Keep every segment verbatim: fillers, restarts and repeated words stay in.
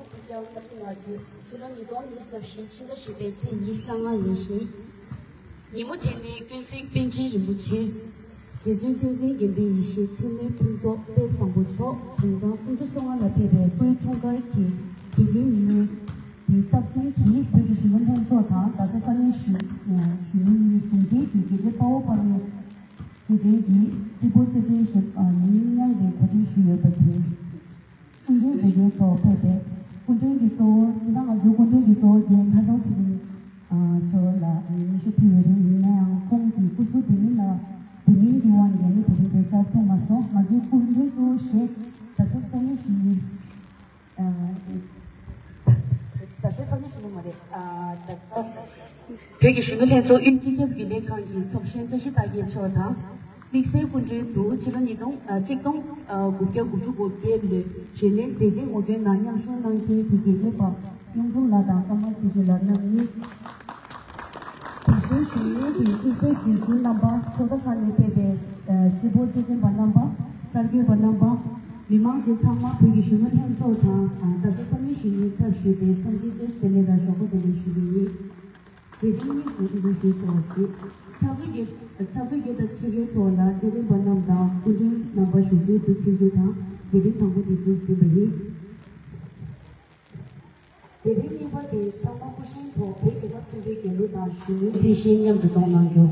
ཕྱི་ལོ་ཉིས་སྟོང་ཉི་ཤུ་རྩ་བཞི་ཕྱི་ཟླ་བཞི་པའི་ཚེས་ཉི་ཤུ་རྩ་ལྔ་ཡིན་ཞིང་། ཉིན་མོ་དེ་ནི་ཀུན་གཟིགས་པཎ་ཆེན་རིན་པོ་ཆེ། རྗེ་བཙུན་བསྟན་འཛིན་དགེ་འདུན་ཡེ་ཤེས་འཕྲིན་ལས་ཕུན་ཚོགས་དཔལ་བཟང་པོ་མཆོག་དགུང་གྲངས་སུམ་ཅུ་སོ་ལྔ་ལ་ཕེབས་པའི་སྐུའི་འཁྲུངས་སྐར་གྱི་དུས་ཆེན་ཉིན་མོའི་དེའི་སྟབས་བསྟུན་གྱིས་བོད་ཀྱི་གཞོན་ནུ་ལྷན་ཚོགས་དང་རྡ་ས་ས་གནས་གཞོན་གཞོན་ནུ་གཉིས་ཟུང་འབྲེལ་གྱིས་རྒྱལ་གཅེས་དཔའ་བོ་དཔའ་མོའི་རྗེས་དྲན་གྱི་སྲིད་པོ་རྩེ་འགྲན་ཞིག་ཉིན་ལྔའི་རིང་གོ་སྒྲིག་ཞུས་ཡོད་པ་དེ། སྐུ་མགྲོན་མཛད་སྒོའི་ཐོག་ཕེབས་པའི་སྐུ་མགྲོན་གྱི་གཙོ་བོ་སྤྱིར་བཏང་ང་ཚོའི་སྐུ་མགྲོན་གྱི་གཙོ་བོ་རྒན་ལྷ་བཟང་ཚེ་རིང་མཆོག་ལ་ངས་སྙན་ཞུ་ཕུལ་ཡོད་རེད། ཡིན་ན་ཡང་ཁོང་གི་སྐུ་གཟུགས་བདེ་མིན་ལ་བདེ་མིན་གྱི་དབང་གིས་ཨ་ནི་དེ་རིང་འདིར་བཅར་ཐུབ་མ་སོང་། ང་ཚོའི་སྐུ་མགྲོན་གཙོ་བོ་ཞེས་རྡ་ས་ས་གནས་གཞོན་ནུ། རྡ་སའི་ས་གནས་གཞོན་ནུ་མ་རེད། རྡ་ས། བོད་ཀྱི་གཞོན་ནུ་ལྷན་ཚོགས་དབུས་སྤྱི་ཁྱབ་རྒྱུན་ལས་ཁང་གི་ཚོགས་གཞོན་བཀྲ་ཤིས་རྟགས་བརྒྱད་མཆོག་དང་། དམིགས་བསལ་སྐུ་མགྲོན་དུ་ཕྱི་ལོ་ཉིས་སྟོང་ཨ་གཅིག་སྟོང་ཨ་དགུ་བརྒྱ་དགུ་བཅུ་གོ་བརྒྱད་ལོའི་བརྗོད་ལེན་མཛད་རྗེས་ངོ་སྤྲོད་ནང་མཉམ་ཞུགས་གནང་མཁན་གྱི་རྒྱལ་གཅེས་པ་གཡུང་དྲུང་ལགས་དང་ཀརྨ་སྲིད་བྱུས་ལགས་རྣམ་གཉིས། དེ་བཞིན་གཞོན་ནུའི་དབུས་སའི་རྒྱུན་ཟུར་རྣམ་པ། ཕྱོགས་མཐའ་ཁག་ནས་ཕེབས་པའི་ཨ་སྲིད་པོ་རྩེ་འགྲན་པ་རྣམ་པ། གསར་འགོད་པ་རྣམ་པ། མི་མང་བཅས་ཚང་མ་བོད་ཀྱི་གཞོན་ནུ་ལྷན་ཚོགས་དང་ཨ་རྡ་ས་ས་གནས་གཞོན་ནུའི་ཚབ་ཞུས་ཏེ་འཚམས་འདྲི་བཀྲ་ཤིས་བདེ་ལེགས་དང་ཞོགས་པ་བདེ་ལེགས་ཞུ་རྒྱུ་ཡིན། མཛད་རིམ་དངོས་སུ་འདུ་འཛོམས་ཞུ་ཆོག་པ་བྱེད། ཕྱག་མཛོད་བརྒྱད། ཕྱག་མཛོད་བརྒྱད་དང་ཕྱེད་ཀའི་ཐོག་ལ་མཛད་རིམ་པ་རྣམས་དང་སྐུ་མགྲོན་རྣམ་པ་བཞུགས་གྲལ་དུ་འཁོད་རྒྱུ་དང་མཛད་རིམ་དང་པོ་འདི་གྲུབ་ཟིན་པ་ཡིན། མཛད་རིམ་གཉིས་པ་དེ་ཚང་མ་སྐུ་བཞེངས་ཐོག་བོད་རྒྱལ་ཁབ་ཆེན་པོའི་རྒྱལ་གླུ་དང་གཞོན་ནུའི་འཁྲི་ཤིང་མཉམ་དུ་གཏོང་གནང་རྒྱུ།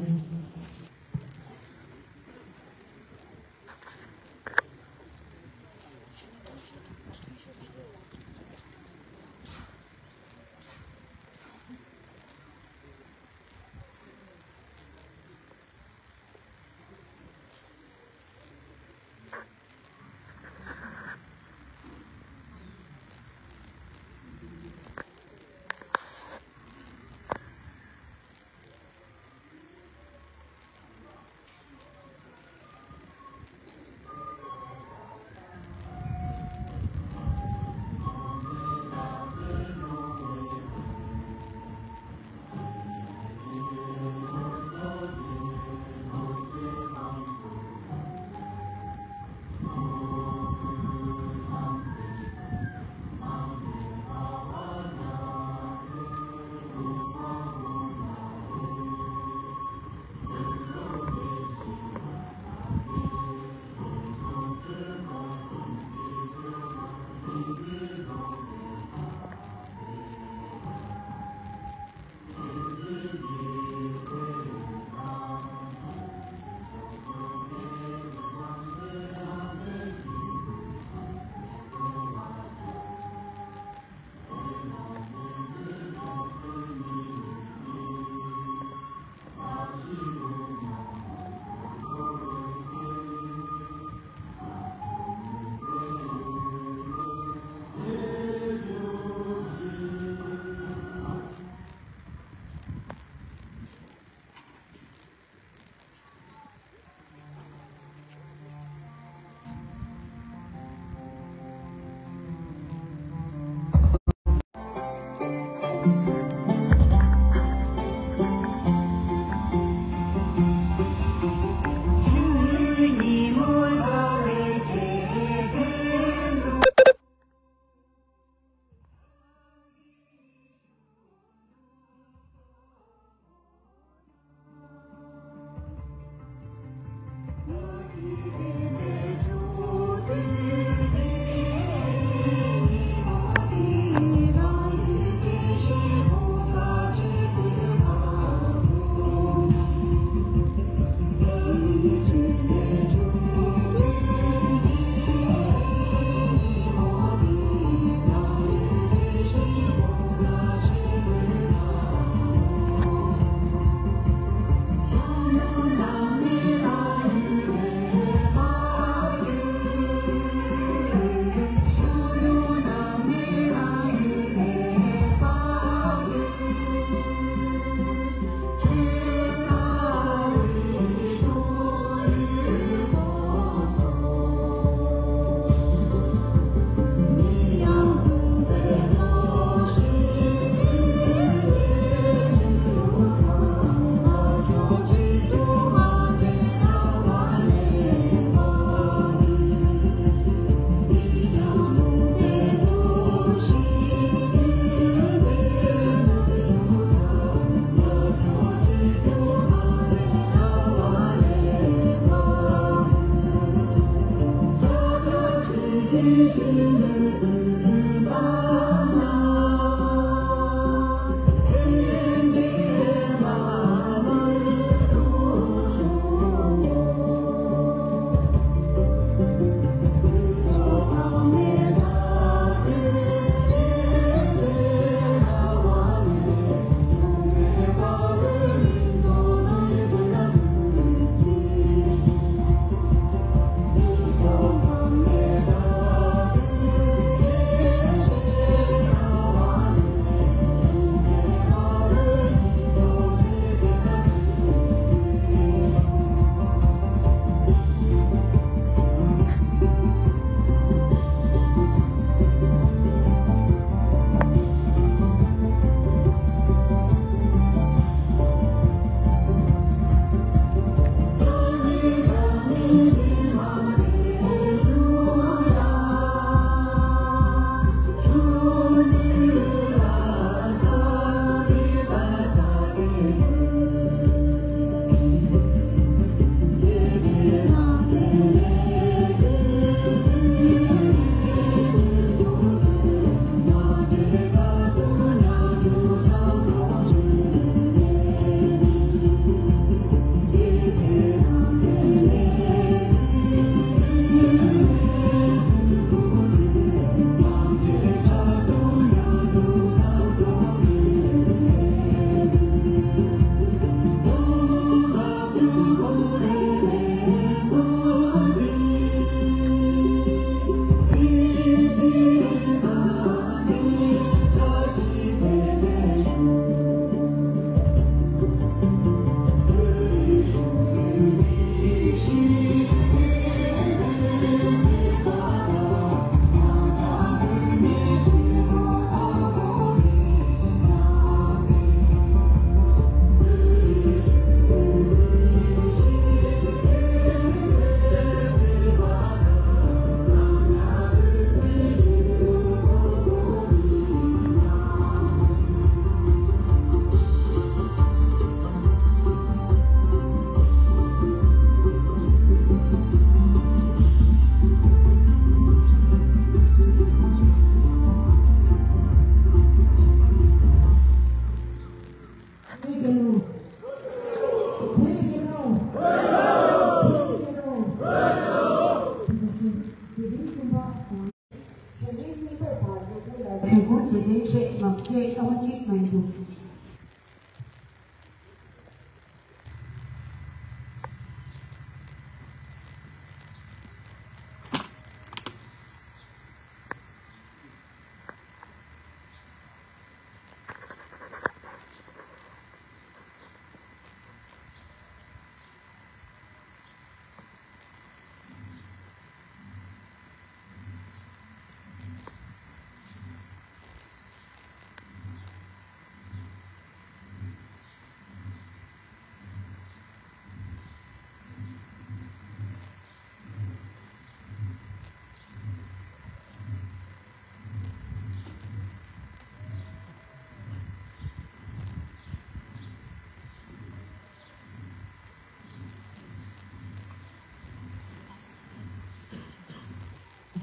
བྱེད་འཕྲིན་ཆེད་མ་སྐད་ཀ་བ་གཅིག་མ་ཡིན་འདུག་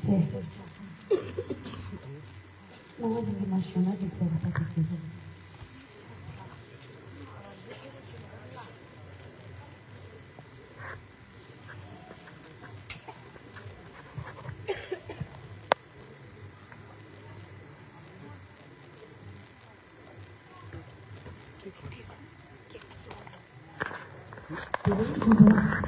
ཟེར། སྣང་བ་ཉིད་ཀྱིས་མ་ཞུ་ན་འགྲིག་ཟེར་བ་ལྟ་བུ་བྱེད་དགོས། དེ་རིང་ཞུ་དོན།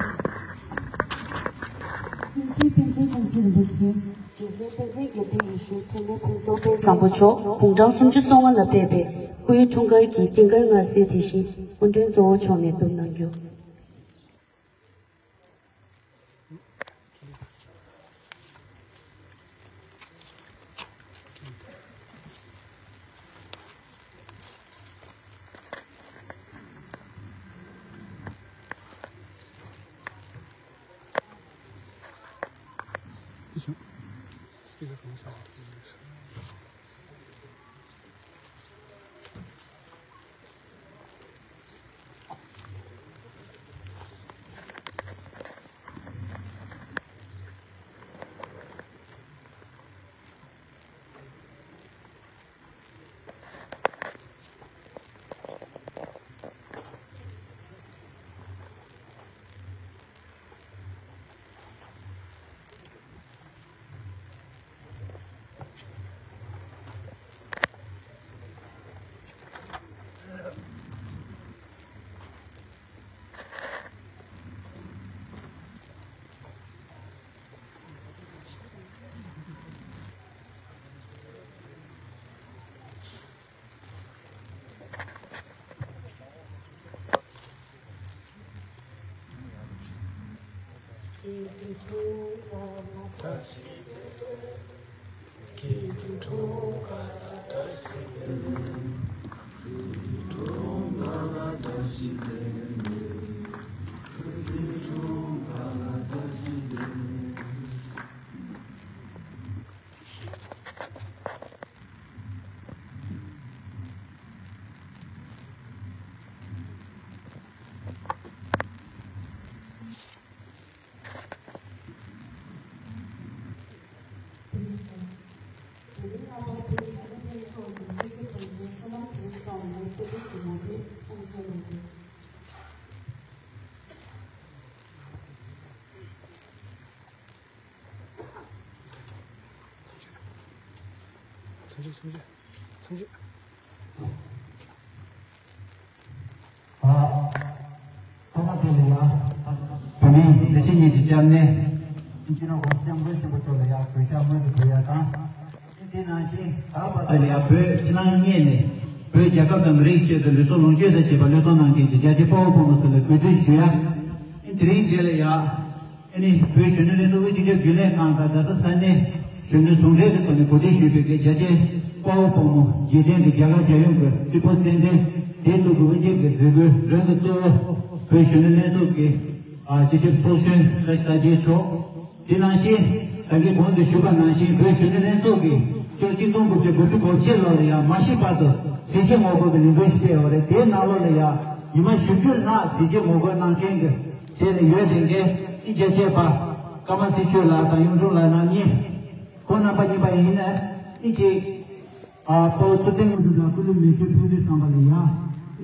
ཀུན་གཟིགས་པཎ་ཆེན་ཆབ་སྲིད་རིན་པོ་ཆེ། རྗེ་བཙུན་བསྟན་འཛིན་དགེ་འདུན་ཡེ་ཤེས་འཕྲིན་ལས་མཐུན་ཚོགས་དཔལ་བཟང་པོ་མཆོག་དགུང་གྲངས་སུམ་ཅུ་སོ་ལྔ་ལ་ཕེབས་པའི་སྐུའི་འཁྲུངས་སྐར་གྱི་སྤྲིན་དཀར་མངའ་གསོལ་དེ་བཞིན་སྐུ་མགྲོན་གཙོ་བོ་མཆོག་ནས་བསྡུ་གནང་རྒྱུ། ཚང་ཆེ་ཚང་ཆེ་ཚང་ཆེ། ཨ། ཐོག་མ་དེ་ལ་ཡ། བོད་མིའི་བདེ་སྐྱིད་ཉིན་གྱི་སྐྱབས་གནས། སྤྱི་ནོར་༸གོང་ས་༸སྐྱབས་མགོན་ཆེན་པོ་མཆོག་ལ་ཡ་གུས་ཞབས་སྔོན་དུ་འབུལ་ཡ་དང་། དེ་ནང་བཞིན་ད་བར་དུ་ལ་ཡ་བོད་ཕྱི་ནང་གཉིས་ནས་བོད་རྒྱལ་ཁབ་དང་མི་རིགས་ཆེད་དུ་ལུས་སྲོག་ལོངས་སྤྱོད་དང་བཅས་པ་བློས་གཏོང་གནང་མཁན་གྱི་རྒྱལ་གཅེས་དཔའ་བོ་དཔའ་མོ་ཚོ་ལ་གུས་འདུད་ཞུ་ཡ། དེ་རིང་འདི་ལ་ཡ། ཨ་ནི་བོད་གཞོན་ནུ་ལྷན་ཚོགས་དབུས་སྤྱི་ཁྱབ་རྒྱུན་ལས་ཁང་དང་རྡ་ས་ས་གནས་གཞོན་ནུ་ཟུང་འབྲེལ་གྱི་ཐོག་ནས་གོ་སྒྲིག་ཞུས་པའི་རྒྱལ་གཅེས་དཔའ་བོ་དཔའ་མོ་རྗེས་དྲན་གྱི་རྒྱ་གར་རྒྱལ་ཡོངས་ཀྱི་སིལ་སྤོལ་རྩེད་འགྲན་དེའི་ཐོག་གི་དབུ་འབྱེད་ཀྱི་མཛད་སྒོའི་རང་གི་གཙོ་བོ་བོད་གཞོན་ནུ་ལྷན་ཚོགས་ཀྱི་སྤྱི་ཁྱབ་ཚོགས་གཞོན་ཁ་ཤས་རྟ་རྒྱལ་མཆོག་དེ་ནང་བཞིན་ད་གིན་གོང་དུ་ཞུས་པ་ནང་བཞིན་བོད་གཞོན་ནུ་ལྷན་ཚོགས་ཀྱིས་སྤྱི་ལོ་གཅིག་སྟོང་དགུ་བརྒྱ་དགུ་བཅུ་གོ་བརྒྱད་ལོ་ལ་ཡང་མ་ཤི་བར་དུ་ཟས་བཅད་ངོ་རྒོལ་གྱི་ལས་འགུལ་ཞིག་སྤེལ་ཡོད་རེད། དེའི་ནང་ལོགས་ལ་ཡང་ཉི་མ་བཞི་བཅུ་ལྷག་ཟས་བཅད་ངོ་རྒོལ་གནང་མཁན་གྱི་རྗེས་ལ་ཡོད་དེ་འགའི་ཨིན་རྒྱལ་གཅེས་པ་ཀརྨ་སྲིད་ཆོས་ལགས་དང་གཡུང་དྲུང་ལགས་རྣམ་གཉིས། ཁོང་རྣམ་པ་གཉིས་པ་ཡིན་ནའི་ཨིན་ཅིག་ཨ་དཔའ་བོ་ཐུབ་བསྟན་དངོས་གྲུབ་དང་སྐུ་ལུས་མེ་མཆོད་ཕུལ་དུས་ཙམ་པ་ལ་ཡ།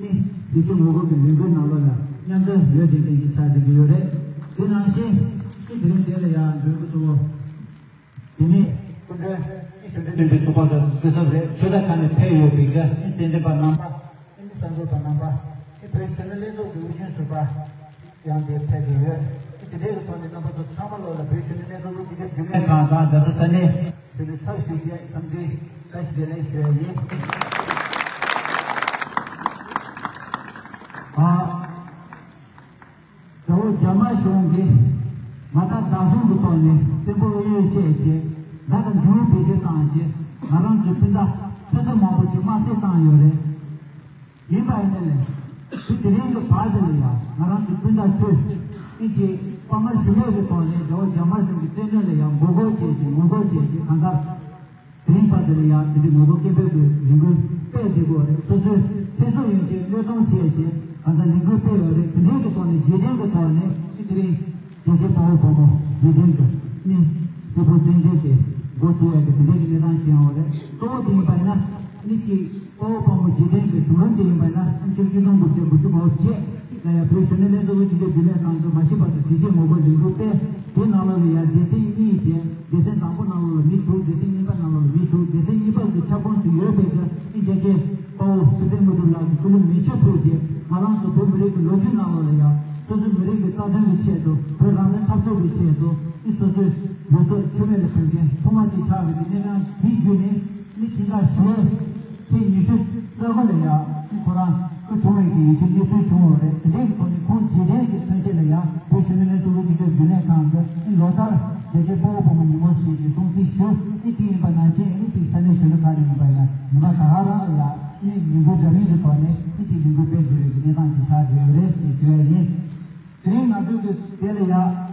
ནི་ཟས་བཅད་ངོ་རྒོལ་གྱི་ལས་འགུལ་ནང་ལོགས་ལ་མཉམ་འཛོམས་ཡོད་དེ་འགའི་ཆགས་བསྡད་ཀྱི་ཡོད་རེད། དེ་ནང་བཞིན་ཨིན་དེ་རིང་དེ་ལ་ཡ་འགྲོ་གི་གཙོ་བོ། དེ་ནས་སྐུ་མགྲོན་ཨིན་ ཆོས་འབྲེལ་སྟོན་པའི་ཚོགས་པ་གི་སྐུ་ཚབ་རེད། ཆོས་བདག་ཁག་ནས་ཕེབས་ཡོད་པའི་གི་ཨ་ནི་རྩེད་འགྲན་པ་རྣམ་པ། ཨ་ནི་གསར་འགོད་པ་རྣམ་པ། ཨ་ནི་བོད་གཞོན་ནུ་ལྷན་ཚོགས་ཀྱི་དབུ་འཛིན་ཟུར་པ་ཡང་དེ་ཕེབས་ཀྱི་ཡོད། ཨ་ནི་དེ་འདྲའི་གི་ཐོག་ནས་རྣམ་པ་ཚོ་ཚང་མ་ལོག་ལ་བོད་གཞོན་ནུ་ལྷན་ཚོགས་དབུ་ཁྲིད་ཀྱི་རྒྱུན་ལས་ཁང་དང་རྡ་ས་ས་གནས་གཞོན་ནུ་ཚབ་ཞུས་ཀྱི་འཚམས་འདྲི་བཀྲ་ཤིས་བདེ་ལེགས་ཞུ་ཡ་ཡིན། ཨ། དགྲ་བོ་རྒྱ་དམར་གཞུང་གིས་མ་མཐའ་བདག་བཟུང་གི་ཐོག་ནས་བཙན་པོ་ཨུ་ཡོན་བཤད་བྱས་ཟླ་དང་མཇུག་བེད་སྤྱོད་བཏང་རྗེས་ང་རང་ཚོའི་སྤུན་ཟླ་ཆ་ཚང་མང་པོ་ཅིག་དམར་གསོད་བཏང་ཡོད་རེད། ཡིན་པ་ཡིན་ན་ལས་དེ་དེ་རིང་གི་བར་དུ་ལ་ཡང་ང་རང་ཚོའི་སྤུན་ཟླ་ཚོས་ཨིན་ཅིག་དཔའ་ངར་ཞུམ་མེད་ཀྱི་ཐོག་ནས་དགྲ་བོ་རྒྱ་དམར་གཞུང་གི་བཙན་གནོན་ལ་ཡང་མགོ་སྐོར་བྱས་ཏེ་ངོ་རྒོལ་བྱས་ཏེ་གང་ལྟར། དེ་རིང་བར་དུ་ལ་ཡང་དེ་འདྲའི་ངོ་རྒོལ་སྐད་འབོད་ཀྱི་ལས་འགུལ་སྤེལ་བསྡད་དགོས་རེད། སོ་སོའི་ཚེ་སྲོག་ཡན་ཆད་བློས་གཏོང་བྱས་བྱས་གང་ལྟར་ལས་འགུལ་སྤེལ་ཡོད་རེད། དེ་འདྲའི་གི་ཐོག་ནས་རྗེས་དྲན་གྱི་ཐོག་ནས་ཨི་དེ་རིང་རྒྱལ་གཅེས་དཔའ་བོ་དཔའ་མོ་རྗེས་དྲན་གྱི་ཨ་ནི་སྲིད་ཕུག་བཙན་བྱོལ་དེ་འགོ་བཙུགས་ཡག་གི་དེ་འདྲའི་གི་གནས་སྟངས་ཅིག་ཡོང་བ་རེད། གཙོ་བོ་དེ་ཡིན་པ་ཡིན་ན་ཨ་ནི་གཅིག་དཔའ་བོ་དཔའ་མོ་རྗེས་དྲན་གྱི་བྱུང་རིམ་དེ་ཡིན་པ་ཡིན་ན་ཨ་ནི་ཆིག་སྟོང་དགུ་བརྒྱ་དགུ་བཅུ་གོ་གཅིག་ལ་ཡང་བོད་གཞོན་ནུ་ལྷན་ཚོགས་དབུ་ཁྲིད་ཀྱི་རྒྱུན་ལས་ཁང་དུ་མ་ཤི་བར་དུ་ཟས་བཅད་ངོ་རྒོལ་ལས་འགུལ་སྤེལ། དེའི་ནང་ལོགས་ལ་ཡང་སྡེ་ཚན་གཉིས་བྱས། སྡེ་ཚན་དང་པོ་ནང་ལོགས་ལ་མི་དྲུག་སྡེ་ཚན་གཉིས་པ་ནང་ལོགས་ལ་མི་དྲུག་སྡེ་ཚན་གཉིས་པ་གི་ཁྱབ་ཁོངས་སུ་ཡོད་པའི་གི་ཨི་རྒྱལ་གཅེས་དཔའ་བོ་ཐུབ་བསྟན་དངོས་གྲུབ་ལགས་ཀྱིས་སྐུ་ལུས་མེ་མཆོད་ཕུལ་རྗེས་ང་རང་ཚོ་བོད་མི་རིགས་ཀྱི་ལོ་རྒྱུས་ནང་ལོགས་ལ་ཡང་སོ་སོའི་མི་རིགས་ཀྱི་རྩ་དོན་གྱི་ཆེད་དུ་བོད་རང་བཙན་འཐབ་རྩོད་ཀྱི་ཆེད་དུ་ཨི་སོ་སོའི་ལུས་སྲོག་མཆོད་མེ་ལ་འབུལ་མཁན་ཐོག་མ་དེ་ཆགས་པའི་གི་གནས་སྟངས་དེའི་བརྒྱུད་ནས་ཨི་སྤྱི་ཟླ་བཞི་པའི་ཚེས་ཉི་ཤུ་རྩ་དགུ་ལ་ཡང་ཨི་ཁོ་རང་སྐུ་གྲོངས་པའི་གི་ཡིན་ཕྱིར་གནས་ཚུལ་བྱུང་བ་རེད། དེ་འདྲའི་གི་ཐོག་ནས་ཁོང་རྗེས་དྲན་གྱི་མཚོན་བྱེད་ལ་ཡང་བོད་གཞོན་ནུ་ལྷན་ཚོགས་དབུ་ཁྲིད་ཀྱི་རྒྱུན་ལས་ཁང་གིས་ཨི་ལོ་ལྟར་རྒྱལ་གཅེས་དཔའ་བོ་དཔའ་མོ་ཉིན་མོ་ཞེས་ཀྱི་སྲུང་བརྩི་ཞུ། ཨི་དེ་ཡིན་པ་ནང་བཞིན་ཨི་གཅིག་ས་གནས་གཞོན་ནུ་ཁག་ལ་ཡིན་པ་ཡང་ཉི་མ་ད་ག་རང་ལ་ཡང་ཨི་ལས་འགུལ་འདྲ་མིན་གྱི་ཐོག་ནས་ཨི་གཅིག་ལས་འགུལ་སྤེལ་དགོས་པའི་གི་གནས་སྟངས་ཅིག་ཆགས་བསྡད་ཡོད་རེད་ཞེས་ཞུ་ཡ་ཡིན། དེ་རིང་ང་ཚོའི་གི་དེ་ལ་ཡང་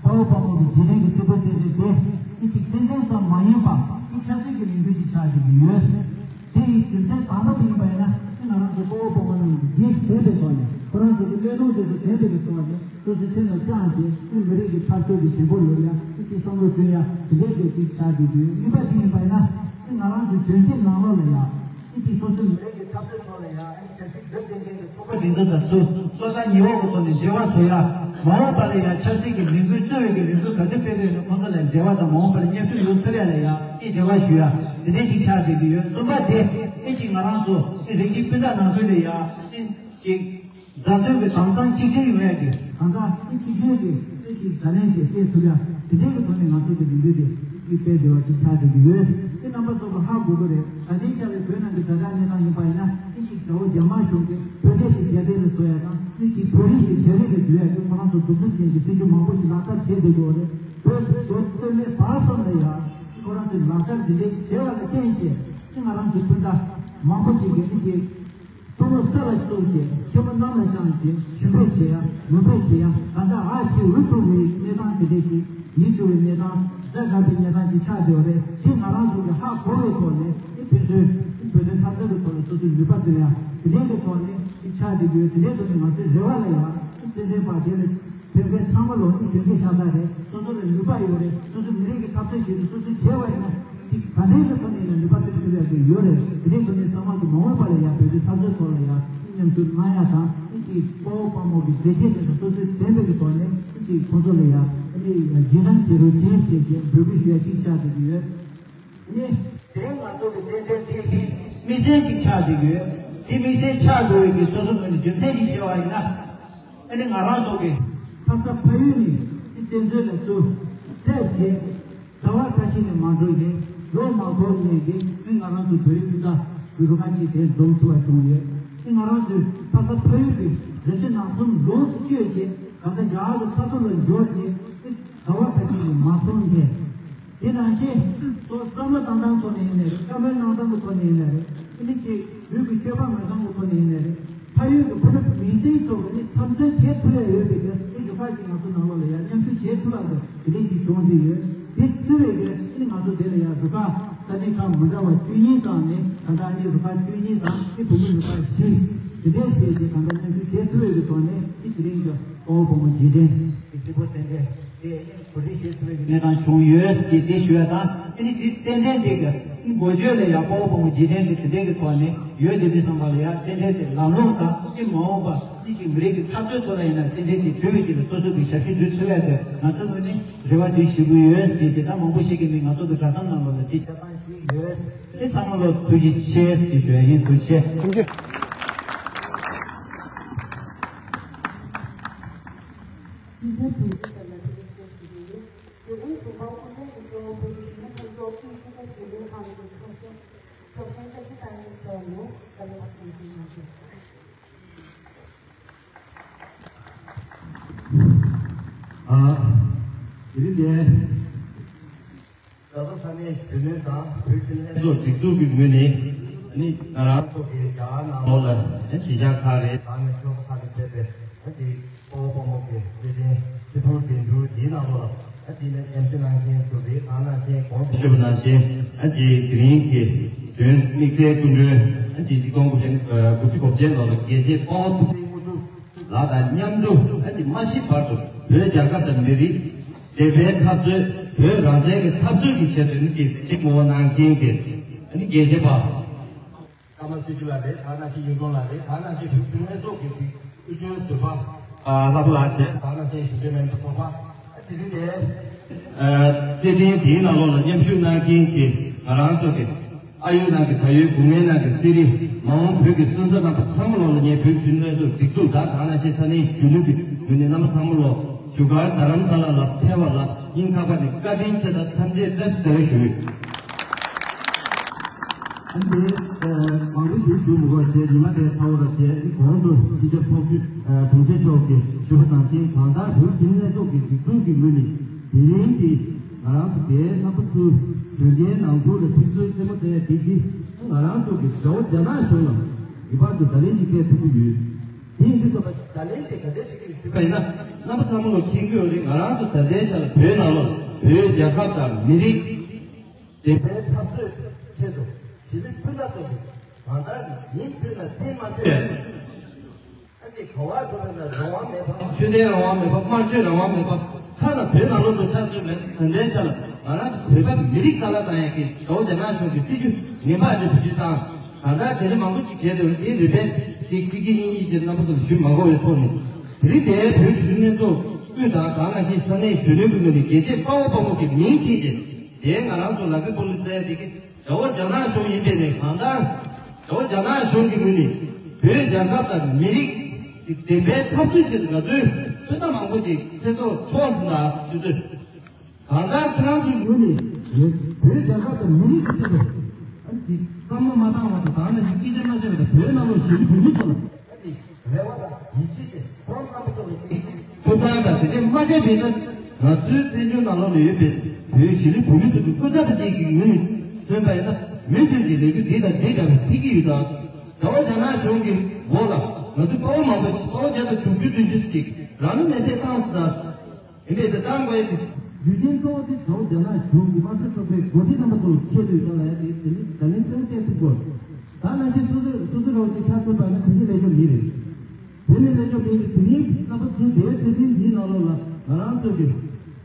དཔའ་བོ་དཔའ་མོ་གི་རྗེས་དྲན་གྱི་སྲིད་པ་བཙན་བྱོལ་དེ་ཨི་གཅིག་བཙན་བྱོལ་ཙམ་མ་ཡིན་པ་ཨི་ཆབ་སྲིད་ཀྱི་ལས་འགུལ་ཅིག་ཆགས་བསྡད་ཀྱི་ཡོད། དེ་ཡི་རྒྱུ་མཚན་དང་པོ་དེ་ཡིན་པ་ཡིན་ན་ཨི་ང་རང་ཚོ་དཔའ་བོ་དཔའ་མོ་རྣམས་ཀྱི་རྗེས་ཟིན་པའི་ཐོག་ནས་ཁོ་རང་ཚོ་གི་བློས་གཏོང་དེ་ཚོ་དྲན་པའི་གི་ཐོག་ནས་སོ་སོའི་སེམས་ལ་བཅངས་བྱས་ཨི་མི་རིགས་ཀྱི་འཐབ་རྩོད་ཀྱི་བྱེད་སྒོ་ལ་ཡང་ཨི་གཅིག་བསམ་བློ་བསྐྱོན་ཡ་དེ་འདྲའི་གི་ཅིག་ཆགས་བསྡད་ཀྱི་ཡོད། གཉིས་པ་དེ་ཡིན་པ་ཡིན་ན་ཨི་ང་རང་ཚོ་གཞོན་སྐྱེས་ནང་ལོགས་ལ་ཡང་ཨི་གཅིག་སོ་སོའི་མི་རིགས་ཀྱི་འཐབ་རྩོད་ཐོག་ལ་ཡང་ཨི་ཆབ་སྲིད་སྒྲུབ་བསྡད་མཁན་གྱི་ཚོགས་པ་སྒྲིག་འཛུགས་དང་ཚུར་བློ་ཐག་ཉེ་བོ་གི་ཐོག་ནས་འབྲེལ་བ་བཟོ་ཡ། མ་འོངས་པ་ལ་ཡང་ཆབ་སྲིད་ཀྱི་ལས་འགུལ་བཙུགས་པའི་གི་ལས་འགུལ་ག་དུས་སྤེལ་དགོས་ན་ཁོང་ཚོ་ལ་འབྲེལ་བ་དང་མ་འོངས་པ་ལ་མཉམ་ཞུགས་ཡོང་ཐུབ་ཡ་ལ་ཡང་ཨི་འབྲེལ་བ་ཞུ་ཡ་དེ་འདྲའི་ཅིག་ཆགས་བསྡད་ཀྱི་ཡོད། གསུམ་པ་དེ་ཨི་གཅིག་ང་རང་ཚོ་ཨི་རིགས་གཅིག་སྤུན་ཟླ་ནང་ཁུལ་ལ་ཡང་ཨི་གཅིག་མཛའ་མཐུན་གྱི་དྭངས་གཙང་གཅིག་སྒྲིལ་ཡོང་ཡ་གི་གང་ལྟར་ཨི་གཅིག་སྒྲིལ་གྱི་ཨི་གཅིག་བརྡ་ལན་ཞིག་སྤེལ་ཐུབ་ཡ་དེ་འདྲའི་གི་ཐོག་ནས་ང་ཚོ་གི་ལས་འགུལ་དེ་ཨི་སྤེལ་བསྡད་པ་ཅིག་ཆགས་བསྡད་ཀྱི་ཡོད། ཨི་རྣམ་པ་ཚོ་གི་ཧ་གོ་གི་རེད། ད་ལྟའི་ཆར་བའི་བོད་ནང་གི་ཛ་དྲག་གནས་སྟངས་ཡིན་པ་ཡིན་ན་ཨི་གཅིག་དགྲ་བོ་རྒྱ་དམར་གཞུང་གིས་བོད་སྡེ་དེ་རྒྱ་སྡེ་ལ་བཟོ་ཡ་དང་ཨི་གཅིག་བོད་རིགས་དེ་རྒྱ་རིགས་ལ་བསྒྱུར་ཡ་གི་ཁོ་རང་ཚོ་གདུག་རྩུབ་ཅན་གྱི་སྲིད་ཇུས་མང་པོ་ཞིག་ལག་བསྟར་བྱས་བསྡད་ཀྱི་ཡོད་རེད། བོད་བཟོ་བོད་མི་བར་གསུམ་ལ་ཡང་ཁོ་རང་ཚོས་ལག་བསྟར་འདི་འདྲའི་བྱས་པ་ལ་བརྟེན་བྱས་ཨི་ང་རང་ཚོའི་སྤུན་ཟླ་མང་པོ་ཅིག་གིས་ཨི་གཅིག་ཐུགས་བློ་ས་ལ་བཙུགས་བྱས་ཐལ་མོ་གནམ་ལ་བཅངས་བྱས་ཞུ་འབོད་བྱེད་ཡ་ངུ་འབོད་བྱེད་ཡ་ད་ལྟ་ཨ་ཕྱི་འུ་ཐུག་རེད། གནས་སྟངས་དེ་འདྲས་ཅིག་ཡིད་སྐྱོ་བའི་གནས་སྟངས་ཛ་དྲག་པའི་གནས་སྟངས་ཅིག་ཆགས་བསྡད་པ་རེད། དེ་ང་རང་ཚོ་གི་ཧ་གོ་བའི་ཐོག་ནས་ཨི་ཕན་ཚུན་བོད་དོན་འཐབ་རྩོད་ཀྱི་ཐོག་ལ་སོ་སོའི་ནུས་པ་བཏོན་ཡ་དེ་འདྲས་ཀྱི་ཐོག་ནས་ཅིག་ཆགས་བསྡད་ཀྱི་ཡོད། དེ་འདྲས་ཐོག་ནས་ང་ཚོའི་རེ་བ་ལ་ཡ་ཨི་བཙན་བྱོལ་བ་དེ་ལ། བོད་པའི་ཚང་མ་ལོ་ནི་གཞོན་སྐྱེས་ཤ་སྟག་རེད། སོ་སོ་ལ་ནུས་པ་ཡོད་རེད། སོ་སོ་མི་རིགས་ཀྱི་འཐབ་རྩོད་བྱེད་དུ་སོ་སོས་བྱས་པ་ཡིན་ན་ཅིག་ག་འདྲའི་གི་ཐོག་ནས་ཡང་ནུས་པ་སྟོན་ཐུབ་ཡག་གི་ཡོད་རེད། དེ་འདྲའི་ཐོག་ནས་ཚང་མ་གི་མ་འོངས་པ་ལ་ཡང་བོད་དོན་འཐབ་རྩོད་ཐོག་ལ་ཡང་མཉམ་ཞུགས་གནང་ཡག་དང་ཨི་ཅིག་དཔའ་བོ་དཔའ་མོ་གི་མཛད་རྗེས་དེ་ཚོ་སོ་སོས་དྲན་པའི་གི་ཐོག་ནས་ཨི་ཅིག་ཁོང་ཚོ་ལ་ཡང་ཨ་ནི་རྗེས་འབྲང་བྱེད་རོགས་བྱེད་ཟེར་གྱི་འབོད་སྐུལ་ཞུ་ཡག་ཅིག་ཆགས་བསྡད་ཀྱི་ཡོད། ནི། དེ་རིང་ང་ཚོ་གི་རྩེད་འགྲན་དེ་དམིགས་བསལ་ཅིག་ཆགས་བསྡད་ཀྱི་ཡོད། དེ་དམིགས་བསལ་ཆགས་དགོས་པའི་གི་སོ་སོ་ངོས་ནས་རྒྱུ་མཚན་ཅིག་བཤད་པ་ཡིན་ན། ཨ་ནི་ང་རང་ཚོ་གི་ཕ་ས་ཕ་ཡུལ་ནས་ཨི་བཙན་བྱོལ་ལ་ཚུར་ཕེབས་རྗེས་ཟླ་བ་ཁ་ཤས་ནས་མ་འགྲོ་ནས་ལོ་མ་འཁོར་ནས་གི་ཨི་ང་རང་ཚོ་བོད་རིགས་སྤུན་ཟླ་གི་རུ་ཁག་ཅིག་དེ་འཛོམས་ཐུབ་པ་བྱུང་ཡོད། ཨི་ང་རང་ཚོའི་ཕ་ས་ཕ་ཡུལ་གི་རི་ཆུ་ནགས་གསུམ་ལོངས་སུ་སྤྱོད་བྱས་ད་ལྟ་རྒྱ་གར་གི་ས་ཐོག་ལ་འབྱོར་རྗེས་ཨི་ཟླ་བ་ཁ་ཤས་ནས་མ་སོང་ནས། དེ་ནང་བཞིན་གཙོ་བསམ་བློ་བཏང་སྟངས་ཐོག་ནས་ཡིན་ནའི་རེད། བཀའ་མོལ་གནང་སྟངས་ཀྱི་ཐོག་ནས་ཡིན་ནའི་རེད། ཨ་ནི་ཅིག་ལུས་ཀྱི་སྤྱོད་པ་ངོས་སྟངས་ཀྱི་ཐོག་ནས་ཡིན་ནའི་རེད། ཕ་ཡུལ་གྱི་བུ་ཕྲུག་མིང་སྲིང་ཚོ་གི་ནི་འཚམས་འཚོལ་བྱེད་ཐུབ་ཡ་ཡོད་པའི་གི་ཨ་ནི་རུ་ཁག་ཅིག་ང་ཚོ་ནང་ལོགས་ལ་ཡང་མཉམ་ཞུགས་བྱེད་ཐུབ་ཡ་གི་དེ་འདྲ་ཅིག་བྱུང་བསྡད་ཡོད། དེ་བརྩི་བའི་གི་ཨ་ནི་ང་ཚོ་དེ་ལ་ཡང་རུ་ཁག་ས་གནས་ཁག་མི་འདྲ་བ་བཅུ་གཉིས་ཙམ་ནས་ད་ལྟ་ཨ་ནི་རུ་ཁག་བཅུ་གཉིས་ཙམ་ཨ་ནི་བུ་མོ་རུ་ཁག་བཞི་དེ་འདྲའི་བྱས་ཏེ་ད་ལྟ་མཉམ་ཞུགས་བྱེད་ཐུབ་ཡ་གི་ཐོག་ནས་ཨ་ནི་དེ་རིང་གི་དཔའ་བོ་དཔའ་མོ་རྗེས་དྲན་གྱི་སྲིད་པོ་དེ་འདྲ་དེ་ཨ་ནི་གོ་སྒྲིག་བྱེད་ཐུབ་ཡ་གི་གནས་སྟངས་བྱུང་ཡོད་ཅེས་དེ་ཞུ་ཡ་དང་། ཨ་ནི་དེ་རྩེད་འགྲན་དེ་གི་འགོ་བརྗོད་ལ་ཡང་དཔའ་བོ་དཔའ་མོ་རྗེས་དྲན་གྱི་དེ་འདྲའི་གི་ཐོག་ནས་ཡོད་དེ་མི་བསམ་པ་ལ་ཡང་རྩེད་འགྲན་དེ་ལམ་ལྷོང་དང་ཅི་མ་འོངས་པ་ཨ་ནི་གི་མི་རིགས་ཀྱི་འཐབ་རྩོད་ཐོག་ལ་ཡིན་ན་རྩེད་འགྲན་དེ་བྱོས་པའི་དེ་ལ་སོ་སོ་གི་ཞབས་ཕྱི་སྒྲུབ་ཐུབ་ཡ་དེ་ང་ཚོ་ངོས་ནས་རེ་བ་དེ་ཞུ་གི་ཡོད་ཟེར་དེ་ད་མང་པོ་ཞིག་གིས་ནི་ང་ཚོ་གི་བསྒྲགས་གཏམ་ནང་ལོགས་ལ་དེ་ཆ་ཚང་ཞིག་ཡོད། དེ་ཚང་མ་ལ་ཐུགས་རྗེ་ཆེ་ཞེས་ཞུ་ཡ་ཡིན། ཐུགས་རྗེ་ཆེ། ཐུགས་རྗེ་ཆེ། སྤྱི་ཁྱབ་དྲུང་ཆེ་ཟེར་ན་ཐུགས་རྗེ་ཆེ་ཞུ་གི་ཡོད། དེ་རིང་དྲུང་འཕར་སྐུ་མགྲོན་གྱིས་གཙོ་བོ་བོད་ཀྱི་གཞོན་ནུ་ལྷན་ཚོགས་དབུས་ཆེ་ཁག་རྒྱུན་ལས་ཁང་གི་ཚོགས་གཞོན་ཚོགས་གཞོན་བཀྲ་ཤིས་དབང་ཕྱུག་མཆོག་ནས་བཀའ་སློབ་གསུང་བཤད་གནང་རྒྱུ། ཨ། དེ་རིང་འདིར་རྡ་ས་ས་གནས་གཞོན་ནུ་དང་བོད་ཀྱི་ལྷན་ཚོགས་སྒྲིག་འཛུགས་ཀྱི་ངོས་ནས་ནི་ང་རང་ཚོ་གི་རྒྱ་གར་ནང་ལོགས་ལ་གཞིས་ཆགས་ཁག་རེད། ད་ནི་ཆོལ་ཁ་ཁག་ནས་ཕེབས་པའི་ཨ་དེ་དཔའ་བོ་དཔའ་མོ་གི་བརྩེ་ལྡན་སེར་ཕུང་དེ་འདུག་དེའི་ནང་ལོགས་ལ་ཨ་དེ་ནས་ཨེམ་ཆི་གནང་མཁན་ཚོ་རེད། གང་ནང་བཞིན་གོང་དུ་ཞུས་པ་ནང་བཞིན་ཨ་ཅེ་དེ་རིང་གི་དོན་དམིགས་བསལ་སྐུ་མགྲོན་ཨ་ཅེ་གཅིག་སྟོང་དགུ་བརྒྱ་དགུ་བཅུ་གོ་བརྒྱད་ལོ་ལ་རྒྱལ་གཅེས་དཔའ་བོ་ཐུབ་བསྟན་དངོས་གྲུབ་ལགས་དང་མཉམ་དུ་ཨ་ཅེ་མ་ཤི་བར་དུ་བོད་རྒྱལ་ཁབ་དང་མི་རིགས་བདེན་པའི་འཐབ་རྩོད་བོད་རང་བཙན་གྱི་འཐབ་རྩོད་ཀྱི་ཆེད་དུ་ནི་གལ་སྲིད་ངོ་བོ་གནང་མཁན་གྱི་ཨ་ནི་རྒྱལ་གཅེས་པ། ཀརྨ་སྲིད་ཆུ་ལགས་རེད། ད་ནང་བཞིན་གཡུ་སྒྲོན་ལགས་རེད། ད་ནང་བཞིན་བོད་ཁྲིམས་ལྷན་ཚོགས་ཀྱི་དབུས་རྒྱུན་ཟུར་པ་ཨ་ལྷ་པོ་ལགས་བཅས། ད་ནང་བཞིན་གཞོན་སྐྱེས་སྨན་པ་ཚོགས་པ་དེ་རིང་དེ་ཨ་རྩེད་འགྲན་དེའི་ནང་ལོགས་ལ་མཉམ་ཞུགས་གནང་མཁན་གྱི་ང་རང་ཚོ་གི་ཨ་ཡུལ་ནང་གི་ད་ཡུལ་སྒོ་ངའི་ནང་གི་གསེར་རི་མ་འོངས་བོད་ཀྱི་སོན་རྩ་རྣམ་པ་ཚང་མ་ལོགས་ལ་ངས་བོད་ཁྲིམས་ལྷན་ཚོགས་སྒྲིག་འཛུགས་དང་ད་ནང་བཞིན་ས་གནས་གཞོན་ནུ་གི་ངོས་ནས་རྣམ་པ་ཚང་མ་ལོགས་བཞུགས་སྒར་རྡ་རམ་ས་ལ་ལ་ཕེབས་པ་ལ་སྙིང་ཐག་པ་ནས་བཀའ་དྲིན་ཆེ་དང་འཚམས་འདྲི་བཀྲ་ཤིས་བདེ་ལེགས་ཞུ། ཨ་ནི་དེ་མང་པོ་ཞིག་ཞུ་མི་དགོས་བྱས་ཉི་མ་དེ་ཚ་བོ་ར་བྱས་ཨ་ནི་གོང་དུ་སྤྱི་ཁྱབ་ཚོགས་གཙོ་དྲུང་ཆེ་མཆོག་གིས་ཞུས་པ་ནང་བཞིན་གང་ལྟར་བོད་ཁྲིམས་ལྷན་ཚོགས་ཀྱི་སྒྲིག་འཛུགས་ཀྱི་ངོས་ནས་དེ་རིང་གི་ང་རང་ཚོ་དེའི་རྣམ་པ་ཚོའི་གཞོན་སྐྱེས་ནང་ཁུལ་ལ་ཕན་ཚུན་རྩེད་མོ་རྩེ་ཡ་དེ་གི་ང་རང་ཚོ་གི་དགྲ་བོ་རྒྱ་ནག་གཞུང་ལ་ངེས་པར་དུ་བརྡ་ལན་ཅིག་སྤྲད་ཐུབ་ཀྱི་ཡོད། དེ་ཡིན་དུས་ཙམ་པ་བརྡ་ལན་དེ་ག་འདྲས་སྤྲད་ཀྱི་ཡོད་ཞུས་པ་ཡིན་ན་རྣམ་པ་ཚང་མ་ལ་མཁྱེན་གྱི་ཡོད་རེད། ང་རང་ཚོ་ད་ལྟའི་ཆ་ལ་བོད་ནང་ལ་བོད་རྒྱལ་ཁབ་དང་མི་རིགས་བདེན་པའི་འཐབ་རྩོད་ཆེད་དུ་གཞིས་ལུས་སྤུན་ཟླ་ཚོ་གིས་གང་ལྟར་ཉིན་མཐུད་ན་མཚན་མ་མཐུད་ཨ་ནི་ག་བ་ཚོ་ལ་རང་དབང་མེད་པ། ཆོས་དད་རང་དབང་མེད་པ། སྨྲ་བརྗོད་རང་དབང་མེད་པ། ཐ་ན་བོད་ནང་ལོགས་སུ་ཆགས་ཚུལ་མེད་དེ་འདྲའི་ཆ་ལ་ང་རང་ཚོ་བོད་པ་མི་རིགས་དཀའ་ལས་བཏང་ཡག་གི་དགྲ་བོ་རྒྱ་ནག་གཞུང་གི་སྲིད་ཇུས་ངན་པ་ཨ་ནི་བེད་སྤྱོད་བཏང་། གང་ལྟར་དེ་འདྲ་མང་པོ་ཅིག་བྱས་ཏེ་འོན་ཏེ་རེ་བས་ཏིག་ཏིག་གི་གཉིས་གཉིས་ཀྱི་རྣམ་པ་ཚོ་ལ་ཞུ་མ་དགོས་པའི་ཐོག་ནས་དེ་རིང་དེའི་བོད་ཀྱི་གཞོན་ནུ་ལྷན་ཚོགས་དབུས་དང་དེ་ནང་བཞིན་ས་གནས་གཞོན་ནུ་གི་ངོས་ནས་རྒྱལ་གཅེས་དཔའ་བོ་དཔའ་མོ་གི་མིང་འཁྱེར་ཏེ་དེའི་ང་རང་ཚོ་ལ་ཁ་སྤུ་ལུ་བཙལ་ཏེ་གི་དགྲ་བོ་རྒྱ་ནག་གཞུང་ཡིན་པས་ནས་གང་ལྟར་དགྲ་བོ་རྒྱ་ནག་གཞུང་གི་ངོས་ནས་བོད་རྒྱལ་ཁབ་དང་མི་རིགས་ཀྱི་བདེན་པའི་འཐབ་རྩོད་ཆེད་དུ་ང་ཚོའི་སྤུན་ཟླ་མང་པོ་ཅིག་ཚེ་སྲོག་འཕྲོག་ཟིན་ལ་ཞུ་ཚོད། གང་ལྟར་ཁྱེད་རང་ཚོའི་ངོས་ནས་བོད་རྒྱལ་ཁབ་དང་མི་རིགས་ཀྱི་ཆེད་དུ་ཨ་ནི་བསམ་བློ་མ་བཏང་བ་དང་དེ་ནང་བཞིན་སྐད་ཆ་མ་བཤད་པ་དང་བོད་ནང་ལོགས་གཞིས་ལུས་བོད་མི་ཚོ་ལ་ཨ་ནི་རེ་བ་དང་ཡིད་ཆེས་ཀྱི་ཁོང་རྣམ་པ་ཚོ་ལ་ཐུགས་ཕན་དང་དེ་འདྲས་མ་བྱས་པས་ན་ང་ཚོའི་བཙན་བྱོལ་ནང་ལོགས་ལ་ཡོད་པའི་བོད་གཞིས་ལུས་བོད་མི་ཚོ་གི་སྐུ་ཚབ་ཅིག་གི་ངོས་ནས་མཚོན་པ་ཡིན་ན་མུ་མཐུད་ཀྱི་ལས་འགུལ་འདི་དང་འདི་འདྲ་བའི་འཕེལ་གྱི་ཡོད་དང་དགྲ་བོ་རྒྱ་ནག་གཞུང་གི་འོག་ལ་ང་ཚོའི་དཔའ་བོ་མང་པོ་ཅིག་དཔའ་བོ་བརྒྱ་དང་དྲུག་ཅུ་བདུན་ཅུ་ཅིག་རང་ལུས་མེར་སྲེག་བཏང་སོང་དང་། ཡིན་པས་དེ་ལྟར་བའི་རྒྱུ་རྐྱེན་གཙོ་བོ་དེ་དགྲ་བོ་རྒྱ་ནག་གཞུང་གི་དམག་སྲིད་ཚོགས་པའི་འགོ་ཁྲིད་རྣམ་པ་ཚོར་ཁྱད་དུ་བཞག་ལ་ཡ་དེ་དེ་ནི་བརྡ་ལན་གསལ་པོ་སྤྲད་ཐུབ་དགོས། ད་ནང་བཞིན་སོ་སོའི་སོ་སོའི་རང་གི་ཆ་མཚོན་པ་ན་བོད་ནི་ལས་སྐྱོབ་མི་རེད། བོད་ནི་ལས་སྐྱོབ་མི་རེད། དེ་རིང་རྣམ་པ་ཚོའི་དེའི་ཐེངས་འདིའི་ནང་ལོགས་ལ་ང་རང་ཚོ་གི་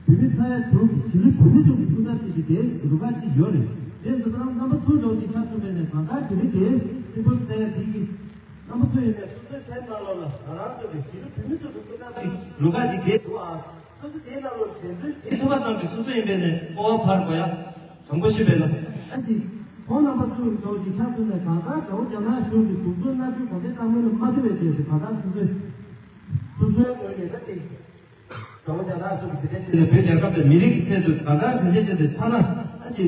བོད་མི་ས་ཡ་དྲུག་གི་གཞིས་ལུས་བོད་མི་ཚོ་གི་སྐུ་ཚབ་ཅིག་གི་དེའི་རུ་ཁག་ཅིག་ཡོད་རེད། དེ་ཚོ་ད་རྣམ་པ་ཚོའི་རང་གི་ཆ་མཚོན་པ་ནས་གང་ལྟར་དེ་རིང་དེའི་སྲིད་བོད་ས་ཡ་དེ་གི་རྣམ་པ་ཚོ་ཡིན་ནས་སོ་སོའི་སེམས་ནང་ལོགས་ལ་ང་རང་ཚོ་གི་གཞིས་ལུས་བོད་མི་ཚོ་གི་སྐུ་ཚབ་ཅིག་རུ་ཁག་ཅིག་དེ་འདུག་ཨ། སོ་སོ་དེའི་ནང་ལོགས་འགྲན་རྩོད་བྱེད་ཐུབ་པ་ཙམ་གྱིས་སོ་སོ་ཡིན་པས་ནས་སྤོབས་པ་འཕར་དགོས་ཡ་དང་པོ་ཞུས་པས་ན། ཨ་ཙི། ཁོང་རྣམ་པ་ཚོའི་ལོགས་ཀྱི་ཆ་མཚོན་ནས་གང་ལྟར་དགྲ་བོ་རྒྱ་ནག་གཞུང་གི་གདུག་རྩུབ་མནར་གཅོད་གོང་འཕེལ་བཏང་མུས་ལ་མ་ཐེ་བའི་ཆེད་དུ་གང་ལྟར་སོ་སོའི་སོ་སོའི་ངོས་ནས་ད་ཅིག་དགྲ་བོ་རྒྱ་ནག་གཞུང་གི་དེ་འདྲའི་ཆེད་དུ་བོད་རྒྱལ་ཁབ་དང་མི་རིགས་ཀྱི་ཆེད་དུ་གང་ལྟར་དེ་འདྲའི་ཆེད་དུ་ཐ་ན་ཨ་ཙི།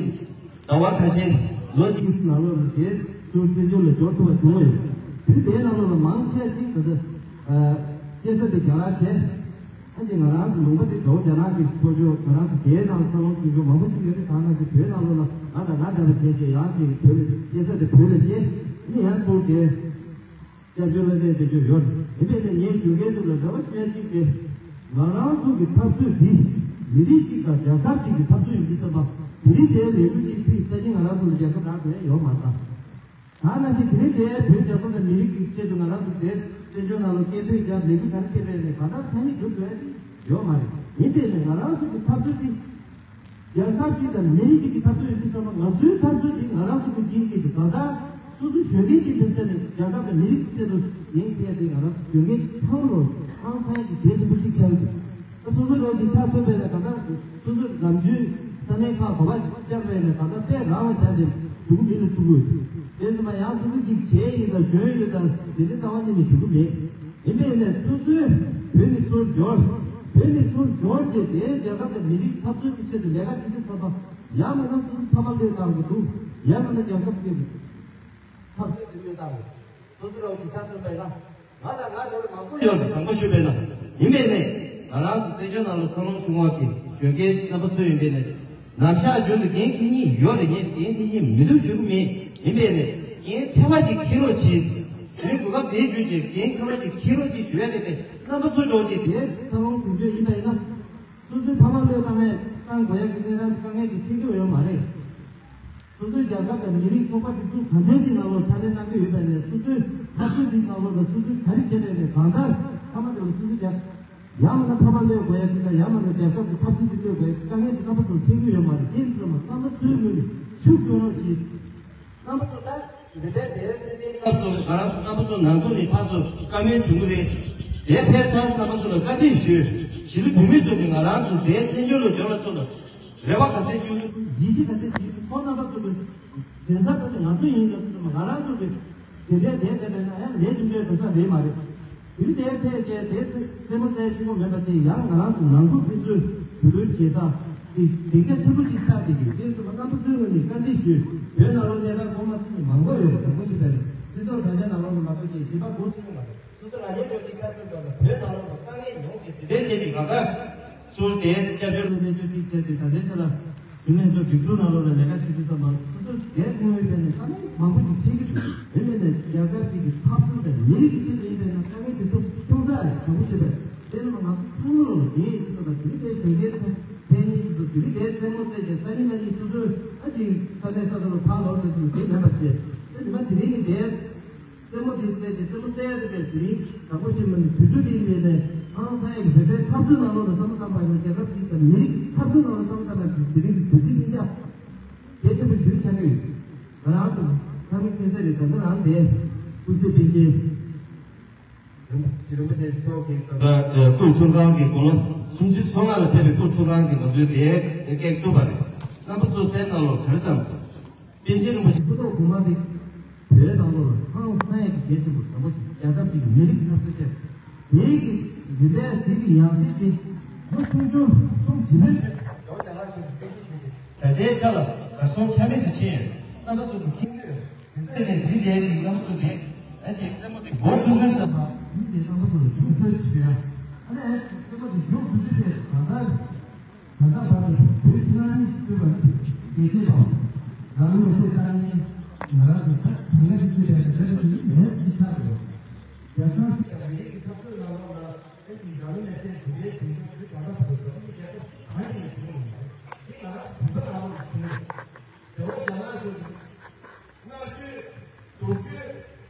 ཟླ་བ་ཁ་ཤས་ལོ་གཅིག་ནང་ལོགས་ལ་དེ་ཚོའི་བཙན་བྱོལ་ལ་འབྱོར་ཐུབ་པ་བྱུང་བ་ཡོད། དུས་དེའི་ནང་ལོགས་ལ་མང་ཆེ་ཅིག་ད་ལྟ་སྐྱེ་ས་དེ་རྒྱ་གར་བྱས། ཨ་ནི་ང་རང་ཚོ་ལུང་པ་དེ་དགྲ་བོ་རྒྱ་ནག་གི་ཚོ་ཆོས་ང་རང་ཚོ་དེའི་ནང་འཚར་ལོངས་བྱུང་ཆོག་མང་པོ་ཅིག་ཡོད་རེད། ད་ང་ཚོ་བོད་ནང་ལོགས་ལ་ང་དང་ང་འདྲ་བ་བྱས་བྱས་ཡང་ཅིག་བོད་ལ་སྐྱེ་ས་དེ་བོད་ལ་སྐྱེས་ནི་ཡང་ཚུར་དེ་སྐྱབས་བཅོལ་ལ་སླེབས་བསྡད་རྒྱུ་ཡོད་རེད། ཡིན་པས་ནས་ངས་ཞུ་མཁན་ཚོ་ལ་རེ་བ་བཅོལ་ཅིག་དེ་ང་རང་ཚོ་གི་འཐབ་རྩོད་འདི་མི་རིགས་ཤིག་དང་རྒྱལ་ཁབ་ཅིག་གི་འཐབ་རྩོད་ཡིན་དུས་ཙམ་པ་དེ་རིང་དེའི་ལས་འགུལ་ཅིག་ཕུད་ས་ནི་ང་རང་ཚོ་ལ་རྒྱལ་ཁ་རག་དགོས་ཡ་ཡོད་མ་རེད་ད། ད་ནང་བཞིན་དེ་རིང་དེ་བོད་རྒྱལ་ཁབ་དང་མི་རིགས་ཀྱི་ཆེད་དུ་ང་རང་ཚོ་དེ་བཙན་བྱོལ་ནང་ལ་སྐད་འབོད་རྒྱག་ལས་འགུལ་ག་རེ་སྤེལ་བས་ནས་གང་ལྟར་ས་ཡིག་སྒྲུབ་དགོས་ཡ་ཡོད་མ་རེད། ཡིན་དེ་ནས་ང་རང་ཚོ་གི་འཐབ་རྩོད་འདི་ རྒྱལ་ཁབ་ཅིག་དང་མི་རིགས་ཅིག་གི་འཐབ་རྩོད་ཡོད་དུས་ཙམ་པ། ང་ཚོའི་འཐབ་རྩོད་འདི་ང་རང་ཚོ་གི་འགན་ཡིན་གྱི། ད་ལྟ་སོ་སོའི་གཞོན་སྐྱེས་ཀྱི་ཕན་ཆད་ནས་རྒྱལ་ཁབ་དང་མི་རིགས་ཀྱི་ཆེད་དུ་འགན་འཁྱེར་ཏེ། ང་རང་ཚོ་གཞོན་སྐྱེས་ཚང་མ་ལོ་ཧང་སང་གི་གལ་ཆེན་པོ་གཅིག་ཆགས་ཡོད། ད་སོ་སོའི་ལོ་གཅིག་ཆགས་ཐུབ་པས་ན། ད་ལྟ་སོ་སོའི་ནམ་རྒྱུན་ས་གནས་ཁག་གོ་བ་བཅར་བས་ན། ད་ལྟ་དཔེ་རང་ལ་བཞག་སྟེ་སྡུག་མི་ལ་བཙུགས་དགོས། དེ་ཚོ་མ་ཡང་སོ་སོ་གཅིག་བྱས་ཡིན་དང་གཞོན་ཡོད་དང་དེ་འདྲའི་རྩ་བ་ཉིད་ནས་ཞུ་གི་མེད། ཡིན་པས་ན་སོ་སོའི་བོད་ནས་ཚུར་འབྱོར། བོད་ནས་ཚུར་འབྱོར་ཏེ་དེའི་རྒྱལ་ཁབ་དང་མི་རིགས་འཐབ་རྩོད་ཀྱི་ཆེད་དུ་ལས་ཀ་བྱེད་དུས་ཙམ་པ། ཡང་མིན་ན་སོ་སོ་ཕ་མ་བློས་བཏང་གི་འདུག་ཡང་མིན་ན་རྒྱལ་ཁབ་ཀྱི་འཐབ་རྩོད་ཀྱི་བློས་བཏང་གི། སོ་སོ་རང་གི་ཆ་མཚོན་པས་ན། ང་དང་ང་འདྲ་བའི་མང་པོ་ཡོད་ལ། དྲང་པོ་ཤོད་པས་ན། ཡིན་པས་ནས་ང་རང་ཚོ་བཙན་བྱོལ་ནང་ལ་འཚར་ལོངས་བྱུང་བ་གི་གཞོན་སྐྱེས་རྣམ་པ་ཚོ་ཡིན་པས་ནས། ནམ་ཞག་རྒྱུན་དུ་འགན་འཁྱེར་སྙིང་ཡོད་རེད། ངས་འགན་འཁྱེར་སྙིང་མི་འདུག་ཞུ་གི་མེད། ཡིན་པས་ནས་འགན་ཐེ་བ་ཅིག་འཁྱེར་རོགས་གྱིས། དེ་གོ་སྐབས་དེ་བརྒྱུད་ཀྱི་འགན་ཐེ་བ་ཅིག་འཁྱེར་རོགས་གྱིས་ཞུ་ཡ་དེ་རེད། རྣམ་པ་ཚོ་འགྲོ་གི་དེ་འཚར་ལོངས་དུས་ཚོད་ཡིན་པ་ཡིན་ན། སོ་སོའི་ཕ་མ་བློས་བཏང་ནས་བཏང་དགོས་ཡ་གི་གནས་སྟངས་དཀའ་ངལ་གྱི་ཁྱེད་ཚོ་ཡོད་མ་རེད། སོ་སོའི་རྒྱལ་ཁབ་དང་མི་རིགས་ཚོགས་པ་སྒྲིག་འཛུགས་གང་འདྲ་ཞིག་ནང་ལོགས་ཕྱག་ལས་གནང་གི་ཡོད་པ་ནས། སོ་སོའི་འཐབ་རྩོད་འདིའི་ནང་ལོགས་ལ་སོ་སོས་ག་རེ་བྱས་པ་ནས་གང་ལྟར་ཐ་མ་དེ་ལ་སོ་སོའི་རྒྱལ། ཡང་མིན་ན་ཕ་མ་གློད་དགོས་ཡ་ཅིག་དང་། ཡང་མིན་ན་རྒྱལ་ཁབ་ཀྱི་འཐབ་རྩོད་ཅིག་གློད་དགོས་ཡ་དཀའ་ངལ་ཅིག་རྣམ་པ་ཚོར་འཕྲད་ཀྱི་ཡོད་མ་རེད། དེ་ཡིན་ཙང་རྣམ་པ་ཚོའི་ངོས་ནས་ཤུགས་རྒྱག་རོགས་གྱིས། རྣམ་པ་ཚོ་ད་འདི་འདྲའི་དེའི་སེམས་ཅན་སྐབས་སུ་ང་རང་ཚོ་རྣམ་པ་ཚོ་ནང་ཁུལ་ནས་ཕར་ཚུར་བཀའ་མོལ་བྱུང་གི་རེད། དེ་ཐད་ཚང་རྣམ་པ་ཚོ་ལ་བཀའ་དྲིན་ཞུ། གཞིས་ལུས་བོད་མི་ཚོ་གིས་ང་རང་ཚོ་དེའི་བཙན་བྱོལ་ལ་འབྱོར་བ་ཚོ་ལ་རེ་བ་ག་ཚད་ཞུ། ཡིད་ཆེས་ག་ཚད་ཞུ། ཁོང་རྣམ་པ་ཚོ་གི་འགྲན་ཟླ་ཁ་ནས་ང་ཚོ་ཡིན་ལབ་ཙམ། ང་རང་ཚོ་གི་དེ་འདྲའི་དེ་དེ་མེད་ན་ཡང་ལས་ཅུང་འདྲའི་འགྲོ་ས་རེད་མ་རེད། དེ་དེའི་ཐད་ཀྱི་དེ་རྩེད་མོ་རྩེ་གཅིག་པོ་མེད་པ་དེ། ཡང་ང་རང་ཚོ་ནང་ཁུལ་ཕན་ཚུན་བུ་ལོན་བྱེད་ས་དེ་གལ་ཆེན་པོ་ཅིག་ཆགས་བསྡད་ཀྱི་ཡོད། དེ་ཚོ་རྣམ་པ་ཚོའི་ངོས་ནས་བཀའ་འདྲི་ཞུ། བོད་ནང་ལོགས་གནས་སྟངས་ཁོ་མ་ཚོ་མང་པོ་ཡོད་པ་དྲང་པོ་ཞུ་བ་རེད། སྤྱི་ཚོགས་དྲ་རྒྱ་ནང་ལོགས་ལ་མ་གཏོགས་ཀྱི་གཞན་པ་མགོ་ཚོས་མ་རེད། སོ་སོ་ལ་ལས་འགྲོ་གི་ཆ་ཚང་འགྲོ་ལ་བོད་ནང་ལོགས་ལ་དཀའ་ངལ་ཡོང་གི་དེ་འདྲའི་ཆེད་ཀྱི་གང་ལྟར་ཚུར་དེའི་སྐྱབས་བཅོལ་ལ་གནས་སྡོད་ཅིག་བྱས་ཏེ། ད་ལྟའི་ཆ་ལ་རྒྱུན་ལས་ཚོ་སྒྲིག་འཛུགས་ནང་ལོགས་ལ་ལས་ཀ་བྱེད་དུས་ཙམ་པ། སོ་སོ་སྒེར་ཕན་ཡོན་སྤེལ་ནས་དཀའ་ངལ་མང་པོ་ཅིག་འཕྲད་ཀྱི་འདུག་ཡིན་ནའི་ནས་རྒྱལ་ཁབ་ཅིག་གི་འཐབ་རྩོད་དང་མི་རིགས་ཀྱི་ཆེད་དུ་ཡིན་པས་ན། དཀའ་ངལ་དེ་ཚོ་ཆུང་ཙག་རེད། དྲང་པོ་བྱས་པས་དེ་ནི་ང་ཚོ་ཚང་མ་ལོ་ལ་འགན་ཡིན་ཟེར་བ། དེ་རིང་ལས་གཞོན་སྐྱེས་ཚོ་ཕན་ཡིན་ཟེར། དེ་རིང་ལས་རྩེད་མོ་རྩེ་བྱས་ས་ཉིན་གནངས་ཉིན་སོ་སོའི་ཨ་ཅིག་ས་གནས་ས་ཐོག་ལ་ཕར་ལོག་རེད་ཟེར་ནས་དེ་མེད་པ་བྱས། དེ་ནི་མ་དེ་རིང་གི་དེ། རྩེད་མོ་དེ་རྩེ་ཞིང་རྩེད་མོ་རྩེ་ཡ་དེ་བས་དེ་རིང་དྲང་པོ་ཞིག་མ་ནི་དུས་ཚོད་དེ་ཡིན་པས་ནས། ཧང་སང་ཡག་གི་བོད་པའི་འཐབ་རྩོད་ནང་ལོགས་ལ་བསམ་བློ་བཏང་པ་ཡིན་ན། རྒྱལ་ཁབ་ཅིག་དང་མི་རིགས་འཐབ་རྩོད་ནང་ལ་བསམ་བློ་བཏང་ན། དེ་དེ་རིང་གི་དུས་ཚིགས་སྙིང་རྗེ་གལ་ཆེན་པོ་ཞིག་ཆགས་ཀྱི་ཡོད། ང་རང་ཚོ་ཚང་མས་མཁྱེན་གསལ་རེད། ད་ལྟ་རང་དེ་ཀུན་གཟིགས་པཎ་ཆེན་རིན་པོ་ཆེ་མཆོག་གིས་ད་ལྟ་སྐུ་ཚོགས་ཁང་གི་དགུང་ལོ་སུམ་ཅུ་སོ་ལྔ་ལ་ཕེབས་པའི་སྐུ་ཚོགས་ཁང་གིས་ང་ཚོའི་དེ་སྐད་བཏུབ་པ་རེད། རྣམ་པ་ཚོ་སེམས་ནང་ལོགས་ག་རེ་བསམ་སོང་། པཎ་ཆེན་རིན་པོ་ཆེ་སྐུ་ཐོག་གོང་མ་དེ་བོད་ནང་ལོགས་ལ་ཧང་སང་ཡག་གི་གལ་ཆེན་པོ་དང་པོ་རྒྱལ་ཁབ་ཅིག་གི་མི་རིགས་འཐབ་རྩོད་བྱས། དེའི་གི་རིམ་པས་དེ་གི་ཡང་སྲིད་དེ་ལོ་ཆུང་ཆུང་ཆུང་ཇི་ལོས་ད་ལྟའི་ཆ་ལ་གར་སོང་ཆ་མེད་དུ་ཕྱིན། རྣམ་པ་ཚོ་གི་ཁྱིམ་ནས་དེ་ནས་དེ་ལས་ཀྱི་རྣམ་པ་ཚོ་ནས་ཨ་ཅེ་སེམས་པ་དེ་སྒོ་ཐུག་སོན་བསམ་པ་མི་ཚེ་རྣམ་པ་ཚོ་ལ་ཆུང་ཚོད་ཅིག་ཡོད། ཨ་ནི་ཨ་ཅེ་སེམས་པ་དེ་ཡོད་དུ་ཆུད་པའི་གང་ཟག་ད་ལྟ་བར་དུ་བོད་ཕྱི་ནང་གཉིས་སུ་སྤེལ་བ་དེ་གལ་ཆེ་བའམ། རང་མི་སེར་བཏང་ནས་ང་རང་ཚོ་ད་དེ་འདྲ་ཞིག་བྱས་པའི་འདྲ་ཞིག་མེད་ཅེས་ཐག་རེད། རྒྱལ་ཁབ་ཀྱི་མི་རིགས་ཀྱི་འཐབ་རྩོད་ནང་ལོགས་ལ་ཨེ་ཅིག་རང་མི་སེར་དེ་འདྲའི་དེང་སང་དུས་ད་ལྟ་བར་དུ་ས་གནས་རྒྱལ་ཁབ་གང་ཞིག་ནས་བྱུང་མི་འདུག་དེ་ང་རང་ཚོ་བོད་པ་ནང་ལོགས་ལ་བྱུང་ཡོད། དེ་བ་རྒྱ་ནག་ཚོ་གི་མནར་གཅོད་སྡུག་སྐྱོན་དེ་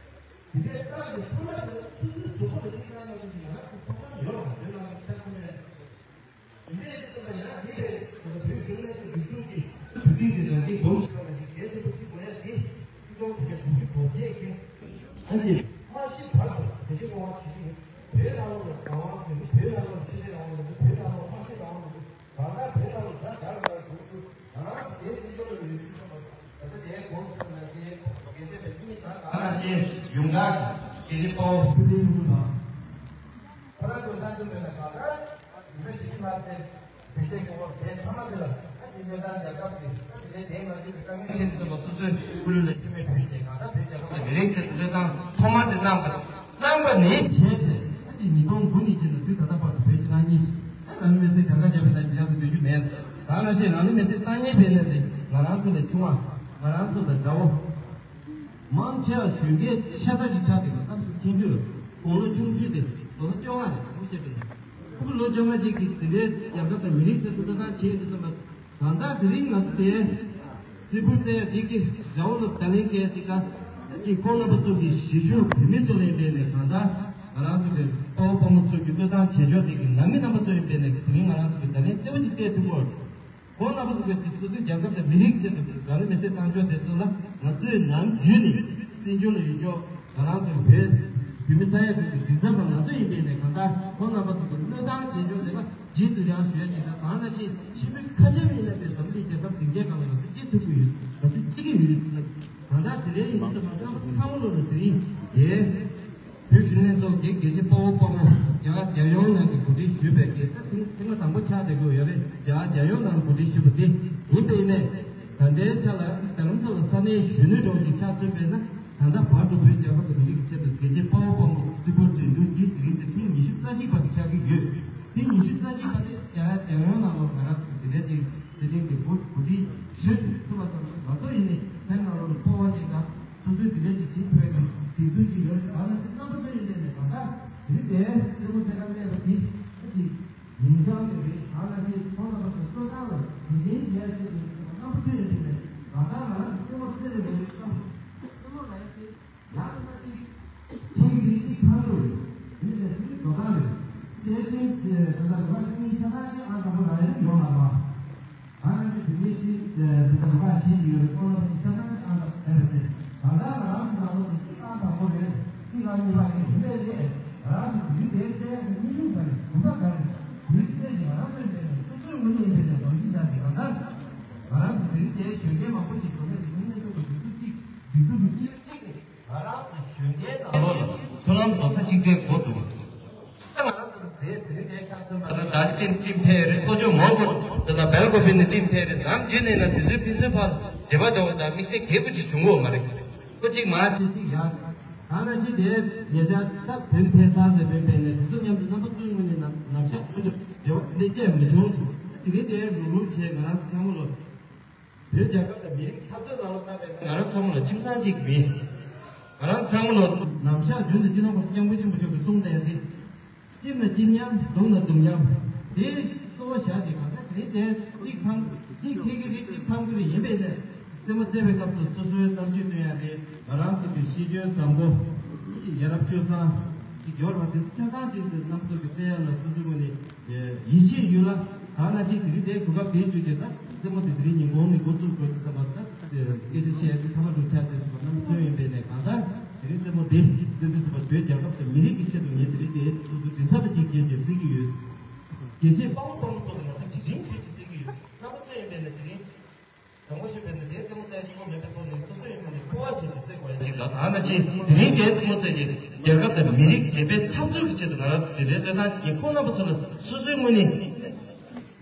འདྲའི་སྟབས་ཀྱིས་ཐོག་མ་དེ་ལ་ཆུ་ཚོད་གཟུགས་པོ་ལ་གཏིང་ནག་ནང་དུ་ང་རང་ཚོ་ཐོག་མ་ཡོད་པ་དེ་ལ་ཁྱབ་ཐུབ་མེད། དེ་འདྲའི་ཐོག་ལ་ཡང་འདི་རེད། ང་ཚོ་བོད་གཞུང་ལས་ཚོགས་སྒྲིག་འཛུགས་ཀྱི་དུས་ཚིགས་དེ་དང་འདི་སྒོམ་ཞིག་ལ་ཞིག་གལ་ཆེན་པོ་ཞིག་དགོས་ཡ་དེ་སྤྱི་ཚོགས་ཀྱི་གཞུང་གི་བོད་སྐད་ཀྱི་ཨ་ཅེ་མ་ཤི་བར་དུ་ཟེར་གྱི་ཡོང་བ་ཞིག་ཡིན། བོད་ནང་ལོགས་ལ་རང་དབང་དེ་ཚོ་བོད་ནང་ལོགས་ལ་ཆོས་དད་རང་དབང་དེ་ཚོ་བོད་ནང་ལོགས་མ་ཤི་རང་དབང་དེ་ཚོ། ད་ལྟ་བོད་ནང་ལ་ད་ག་རེ་ལ་འགྲོ་རྒྱུ། ང་རང་དེའི་སྲིད་སྐྱོང་ལ་ཡོད་རྒྱུ་ཚང་མ་ད་ལྟ་དེའི་གོང་གསུམ་ནང་བཞིན་དགེ་ཆེ་བའི་གཉིས་ད་ག་ནང་བཞིན་ཡོང་ག་དགེ་ཆེ་དཔའ་བོ་ཕུལ་ཏེ་ཡོང་རྒྱུ་དང་། ཁོ་རང་ཚོ་ས་ཆུ་མེད་ན་ག་ད་ཡུལ་ལ་ཞིག་མ་ཟད་ཟིན་ཚད་ཀྱི་འོག་དེ་ཐ་མ་དེ་ལ་ད་དེ་ནས་ད་རྒྱལ་ཁབ་ཀྱི་ད་དེ་ནས་དེ་ང་ཚོའི་དཀའ་ངལ་ཆེ་ཙམ་པ་སོ་སོའི་ཁུ་ལུ་ལ་ཅི་མེད་བུད་དེ་ག་ད་བོད་རྒྱལ་ཁབ་ཀྱི་མི་རིགས་ཆེད་དུ་བློས་བཏང་ཐོག་མ་དེ་གནང་བ་རེད། གནང་བ་ནས་བྱས་རྗེས་ཨ་ཅིག་ཉིས་སྟོང་དགུ་ནས་བྱས་ན་དུས་ད་ལྟ་བར་དུ་བོད་ཕྱི་ནང་གཉིས་སུ་ཨ་རང་མི་སེར་གང་ག་བརྒྱབ་པའི་ནང་ཇེ་ཡང་དུ་འགྲོ་རྒྱུ་མེད། ད་ནང་བཞིན་རང་མི་སེར་བཏང་མཁན་བས་ལས་དེ་ང་རང་ཚོ་ལས་ཆུང་བ་ང་རང་ཚོ་དང་འདྲ་བོ་མང་ཆེ་བ་གཞོན་སྐྱེས་ཤ་ཚ་གི་ཆགས་དེ་ལ་གནམ་སུ་ཁེངས་དུས་དགུང་ལོ་ཆུང་ཤོས་དེ་ལོ་ངོ་བཅོ་ལྔ་རེད། ཚང་མ་བཤད་པ་ཡིན། ཕྲུ་གུ་ལོ་བཅོ་ལྔ་ཅིག་གིས་དེ་འདྲའི་རྒྱལ་ཁབ་དང་མི་རིགས་ཚོའི་ཐོག་བློས་བཏང་བྱས་ཡོད་དུས་ཙམ་པ། ད་ལྟ་དེ་རིང་ང་ཚོ་དེ་སིལ་བུར་བཙལ་ཡ་དེ་གི་ཇའོ་ལ་བརྡ་ལན་སྤྲད་ཡ་དེ་ག་ཨ་ཅིག་ཁོང་རྣམ་པ་ཚོ་གི་གཞིས་བཞུགས་བོད་མི་ཚོ་ལ་ཡིན་པས་ནས་ད་ལྟ་ང་རང་ཚོ་གི་དཔའ་བོ་དཔའ་མོ་ཚོ་གི་བློས་བཏང་བྱེད་ཕྱོགས་དེ་གི་ནང་མི་རྣམ་པ་ཚོ་ཡིན་པས་ནས་དེ་རིང་ང་རང་ཚོ་གི་བརྡ་ལན་གསལ་པོ་ཅིག་སྤྲད་ཐུབ་ཀྱི་ཡོད། ཁོང་རྣམ་པ་ཚོ་གིས་སོ་སོའི་རྒྱལ་ཁབ་དང་མི་རིགས་ཆེད་དུ་རང་ལུས་མེར་སྲེག་བཏང་ཕྱོགས་དེ་ཚོ་ལ་ང་ཚོས་ནམ་རྒྱུན་ནས་བཙན་བྱོལ་ལ་ཡོད་ཕྱོགས་ང་རང་ཚོའི་བོད་བོད་མི་ས་ཡ་དྲུག་གི་མགྲིན་ཚབ་པ་ང་ཚོ་ཡིན་པས་ནས་གང་ལྟར་ཁོང་རྣམ་པ་ཚོ་གི་བློས་བཏང་བྱེད་ཕྱོགས་དེ་ལ་རྗེས་སུ་ཡང་ཞུ་ཡ་ཅིག་དང་། དེ་ནང་བཞིན་ཕྱི་མི་ཁ་ཆེམས་ཡིན་ན་པའི་འཛམ་གླིང་རྒྱལ་ཁབ་སྡིངས་ཆའི་སྒང་ལ་ང་ཚོ་སྐྱེལ་ཐུབ་ཀྱི་ཡོད། ང་ཚོ་སྐྱེལ་གྱི་ཡོད་ཟེར་ན། གང་ལྟར་དེ་རིང་ཡིན་ཙང་རྣམ་པ་ཚང་མ་ལོ་ལ་དེ་རིང་དེ་བོད་གཞོན་ལྷན་ཚོགས་ཀྱི་དགེ་བཤེས་དཔའ་བོ་དཔའ་མོ་རྒྱ་གར་རྒྱལ་ཡོངས་ནང་གི་གོ་སྒྲིག་ཞུས་པའི་དགེ་ད་ཐེངས་ཐེངས་མ་དང་པོ་ཆགས་བསྡད་ཀྱི་ཡོད་རེད། རྒྱ་གར་རྒྱལ་ཡོངས་ནང་གོ་སྒྲིག་ཞུས་པ་དེ་ཡིན་པས་ནས། ད་ལྟའི་ཆ་ལ་རྡ་རམ་ས་ལ་ས་གནས་གཞོན་ནུ་གྲོགས་ཀྱི་ཕྱག་མཚོན་པས་ན། ད་ལྟ་བར་དུ་བོད་རྒྱལ་ཁབ་ཀྱི་མི་རིགས་ཀྱི་ཆེད་དུ་དགེ་བཤེས་དཔའ་བོ་དཔའ་མོ་སིལ་བུར་འགྲན་བསྡུར་འདི་དེ་རིང་དེ་ཐེངས་ཉི་ཤུ་རྩ་གཅིག་པ་དེ་ཆགས་ཀྱི་ཡོད། དེ་ཉི་ཤུ་རྩ་གཅིག་པ་དེ་རྒྱ་གར་རྒྱལ་ཡོངས་ནང་ལོགས་ང་རང་ཚོ་གི་དེ་འདྲའི་ཅིག་རྩེད་འགྲན་གྱི་གོ་གོ་སྒྲིག་ཞུས་ཐུབ་པ་ཙམ་ང་ཚོ་ཡིན་ནའི་སེམས་ནང་ལོགས་ལ་སྤོབས་པ་ཅིག་དང་སོ་སོའི་དེ་འདྲའི་ཅིག་བྱེད་ཐུབ་པའི་གི་དེ་ཚོ་ཅིག་ཡོད་རེད། ད་ནང་བཞིན་རྣམ་པ་ཚོ་ཡིན་ནའི་ནས་གང་ལྟར་རིག་པའི་རྩེད་མོ་རྩེ་གར་སླེབས་པ་འདི་ཨ་ཅིག་མིང་རྐྱང་དེ་རེད། ད་ནང་བཞིན་ཁོང་རྣམ་པ་ཚོ་སྤྲོ་སྟངས་ལ་དྲིན་ཅན་བྱེད་ཡ་ཆེད་དུ་རྣམ་པ་ཚོ་ཡིན་ནའི་ནས་གང་ལྟར་ང་རང་ཚོ་རྩེད་མོ་རྩེ་རེ་རེ་རེ་རྩེད་མོ་ལ་ཡ་དེ། ཡང་ན་ཅིག་ཁྱེད་ཀྱི་རིགས་གཅིག་ཕམ་རེད། ཡིན་ནས་དེ་དོ་ག་རེད། དེ་ཅིག་དེ་ལྟར་རུ་བ་གཉིས་ཆ་ཚང་གཅིག་ཨང་དང་པོ་རག་ཡ་ཡོད་མ་རེད་པ། ཨ་ནི་དེ་མིན་ཅིག་དེ་ལྟར་རུ་བ་བཞི་ཅིག་ཡོད་རེད། ཁོ་ལ་ཅིག་ཆ་ཚང་གཅིག་ཨང་དང་པོ་རེད་པ་ཅིག་གང་ལྟར་ང་རང་ཚོ་ནང་ལོགས་ནས་གཅིག་ཨང་དང་པོ་རེད། གཅིག་ཨང་གཉིས་པ་རེད། ཡིན་པས་རེད། ང་རང་ཚོ་དེ་རིང་དེ་བཙལ་ཡ་གི་དམིགས་ཡུལ་ག་རེ་རེད། དགོས་པ་ག་རེ་རེད། དེ་རིང་བཙལ་ཡ་ང་རང་ཚོའི་འབྲེལ་ནས་སོ་སོའི་ངོས་ནས་འབྲེལ་ནས་སྒྲོམ་གཞི་བཞག་ཅིག་གང་ལྟར་ང་རང་ཚོ་དེ་རིང་དེ་གཞོན་སྐྱེས་མང་པོ་ཞིག་གདོད་མའི་རིག་གཞུང་སློབ་གསོ་གི་སྒྲིག་འཛུགས་གཅིག་སྒྲིག་འཛུགས་ཀྱི་དམིགས་ཡུལ་གཅིག་ནི། ང་རང་ཚོ་གཞོན་སྐྱེས་ནང་ལོགས་ལ་མཐུན་ལམ་རྡོག་རྩ་གཅིག་སྒྲིལ་དགོས་འདུག་ད་ང་རང་ཚོ་དེ་དེ་འདྲའི་ཆ་མཚོན་པ་ན་ད་ཅི་ཏིན་ཏིན་ཕེ་རེད། ལྷོ་ཕྱོགས་མོན་གྷོ་དེ་དང་སྦེལ་ཀོབ་ནས་ཏིན་ཕེ་རེད། ནམ་རྒྱུན་ནས་ན་དེ་ཚོའི་ཕན་ཚུན་བར་འབྲེལ་བ་འདྲ་བོ་དང་དམིགས་བསལ་གལ་པོ་ཅིག་བྱུང་ཡོད་མ་རེད། ཁོ་གཅིག་མ་བྱེད་གཅིག་ཡག་ཅིག་ད་ནང་བཞིན་དེ་ཉེ་ཆར་ད་བོད་ཕེབས་ཚར་ཟེར་བོད་ཕེབས་ནས་དེ་ཚོ་མཉམ་དུ་རྣམ་པ་ཚོའི་ངོས་ནས་ནམ་ནམ་ཞག་ཀུན་ཏུ་འབྲེལ་བ་དེ་འདྲ་བཅས་མི་བྱུང་བྱུང་། དེ་རིང་དེ་རུབ་རུབ་བྱས་ང་རང་ཚོ་ཚང་མ་ལོ། བོད་རྒྱལ་ཁབ་དང་མི་རིགས་འཐབ་རྩོད་ནང་ལོགས་བཏང་བའི་ང་རང་ཚང་མ་ལ་ཁྱིམ་ཚང་གཅིག་མིན། ང་རང་ཚང་མ་ལ་ནམ་ཞག་རྒྱུན་དུ་སྤྱི་ནོར་༸གོང་ས་༸སྐྱབས་མགོན་ཆེན་པོ་མཆོག་གིས་གསུངས་བསྡད་ཡ་དེ། སྐྱིད་ན་སྐྱིད་མཉམ། སྡུག་ན་སྡུག་མཉམ། དེ་གཙོ་བོ་བཞག་ཅིག་གང་ཟག་དེ་རིང་དེ་གཅིག་ཕམ་གཅིག་ཁེ་གི་རེད། གཅིག་ཕམ་གི་རེད། ཡིན་པས་ནས་རྩེད་མོ་རྩེ་བའི་སྐབས་སུ་སོ་སོའི་རྣམ་དཔྱོད་སྟོན་ཡ་རེད། ང་རང་ཚོ་གི་ཤེས་འཇོན་བཟང་པོ་ཡ་རབས་སྤྱོད་བཟང་གི་ཡོད་རེད་པ། དེ་ཚོ་ཆ་ཚང་ཅིག་དེ་རྣམ་པ་ཚོ་གི་རྩེ་ཡ་ལ་སོ་སོའི་ངོས་ནས། ཡིད་ཆེས་ཡོད་ལ། ད་ནང་བཞིན་དེ་རིང་དེའི་གོ་སྐབས་དེ་བརྒྱུད་དེ་ད་རྩེད་མོ་དེ་དེ་རིང་ཉིན་གུང་ནས་འགོ་བཙུགས་དགོས་ཀྱི་བསམ་པ། ད་སྐད་ཆ་བཤད་ཡག་གི་ཐ་མ་འགྲོ་ཆགས་བསྡད་ཟེར་བ་རྣམ་པ་ཚོ་ཡིན་པས་ནས། གང་ལྟར་དེ་རིང་རྩེད་མོ་དེ་རྩེད་དུས་ཟེར་བ་བོད་རྒྱལ་ཁབ་དང་མི་རིགས་ཀྱི་ཆེད་དུ་ངས་དེ་རིང་དེ་སོ་སོ་མགྲིན་ཚབ་པ་ཅིག་བྱས་ཏེ་རྩེ་གི་ཡོད། དགེ་བཤེས་དཔའ་བོ་དཔའ་མོ་སོགས་ཀྱིས་ང་ཚོ་བྱིལ་བྱིལ་བྱས་ཏེ་རྩེ་གི་ཡོད། རྣམ་པ་ཚོ་ཡིན་པས་ནས་དེ་རིང་། དང་པོ་ཞུས་པས་ན་དེའི་རྩེད་མོ་རྩེ་གཅིག་པོ་མིན་པའི་ཐོག་ནས་སོ་སོ་ཡིན་པ་ནས་སྤོབས་པ་བྱས་ཏེ་རྩེ་དགོས་ཡ་གཅིག་དང་། ད་ནང་བཞིན་དེ་རིང་དེའི་རྩེད་མོ་རྩེ་རྗེས་རྒྱལ་ཁབ་དང་མི་རིགས་བདེན་པའི་འཐབ་རྩོད་ཀྱི་ཆེད་དུ་ང་རང་དེ་འདྲའི་བློས་བཏང་བྱེད་མཁན་ཁོང་རྣམ་པ་ཚོ་ལ་སོ་སོའི་ངོས་ནས་ལས་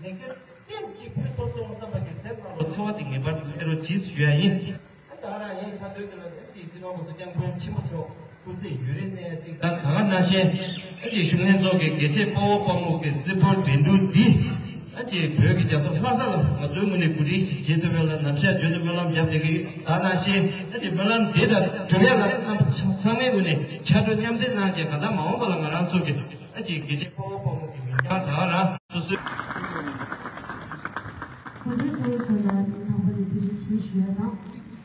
འགན་ཏོག་ཙམ་ཅིག་ཕུལ་ཐུབ་སོང་བསམ་པ་གི་སེམས་ནང་ལ་ཚོར་བ་དེ་ངེས་པར་སླེབས་རོགས་གྱིས་ཞུ་ཡ་ཡིན། ད་ག་རང་ཡིན་ཁ་འདོན་གྱི་ལ་ནི་དེའི་སྤྱི་ནོར་༸གོང་ས་༸སྐྱབས་མགོན་ཆེན་པོ་མཆོག་སྐུ་ཚེ་ཡུན་རིང་གནས་ཡ་གཅིག་དང་། ད་ག་ནང་བཞིན་ཨ་ཅེ་གཞོན་ལྷན་ཚོགས་ཀྱི་དགེ་བཤེས་དཔའ་བོ་དཔའ་མོ་གི་སིལ་བུར་འགྲན་བསྡུར་འདི་ཨ་ཅེ་བོད་ཀྱི་རྒྱལ་ས་ལྷ་ས་ལ་ང་ཚོའི་ངོས་ནས་གོ་སྒྲིག་ཞིག་བྱེད་ཐུབ་པ་ལ་ནམ་ཞག་རྒྱུན་དུ་སྨོན་ལམ་བརྒྱབ་བསྡད་ཀྱི་ཡོད། ད་ནང་བཞིན་ཨ་ཅེ་སྨོན་ལམ་འདི་དང་འགྲུབ་ཡ་ལ་རྣམ་པ་ཚང་མའི་ངོས་ནས་ཕྱག་རོགས་མཉམ་འདེགས་གནང་རྗེས། གང་ལྟར་མ་འོངས་པ་ལ་ང་རང་ཚོ་གི་ཨ་ཅེ་དགེ་བཤེས་དཔའ་བོ་དཔའ་མོ་གི་མིང་རྐྱང་ད་ག་རང་སོ་སོའི། གོ་སྒྲིག་ཚོགས་ཆུང་ལ་ཐེངས་དང་པོ་ནས་ཐུགས་རྗེ་ཆེ་ཞུ་ཡ་དང་།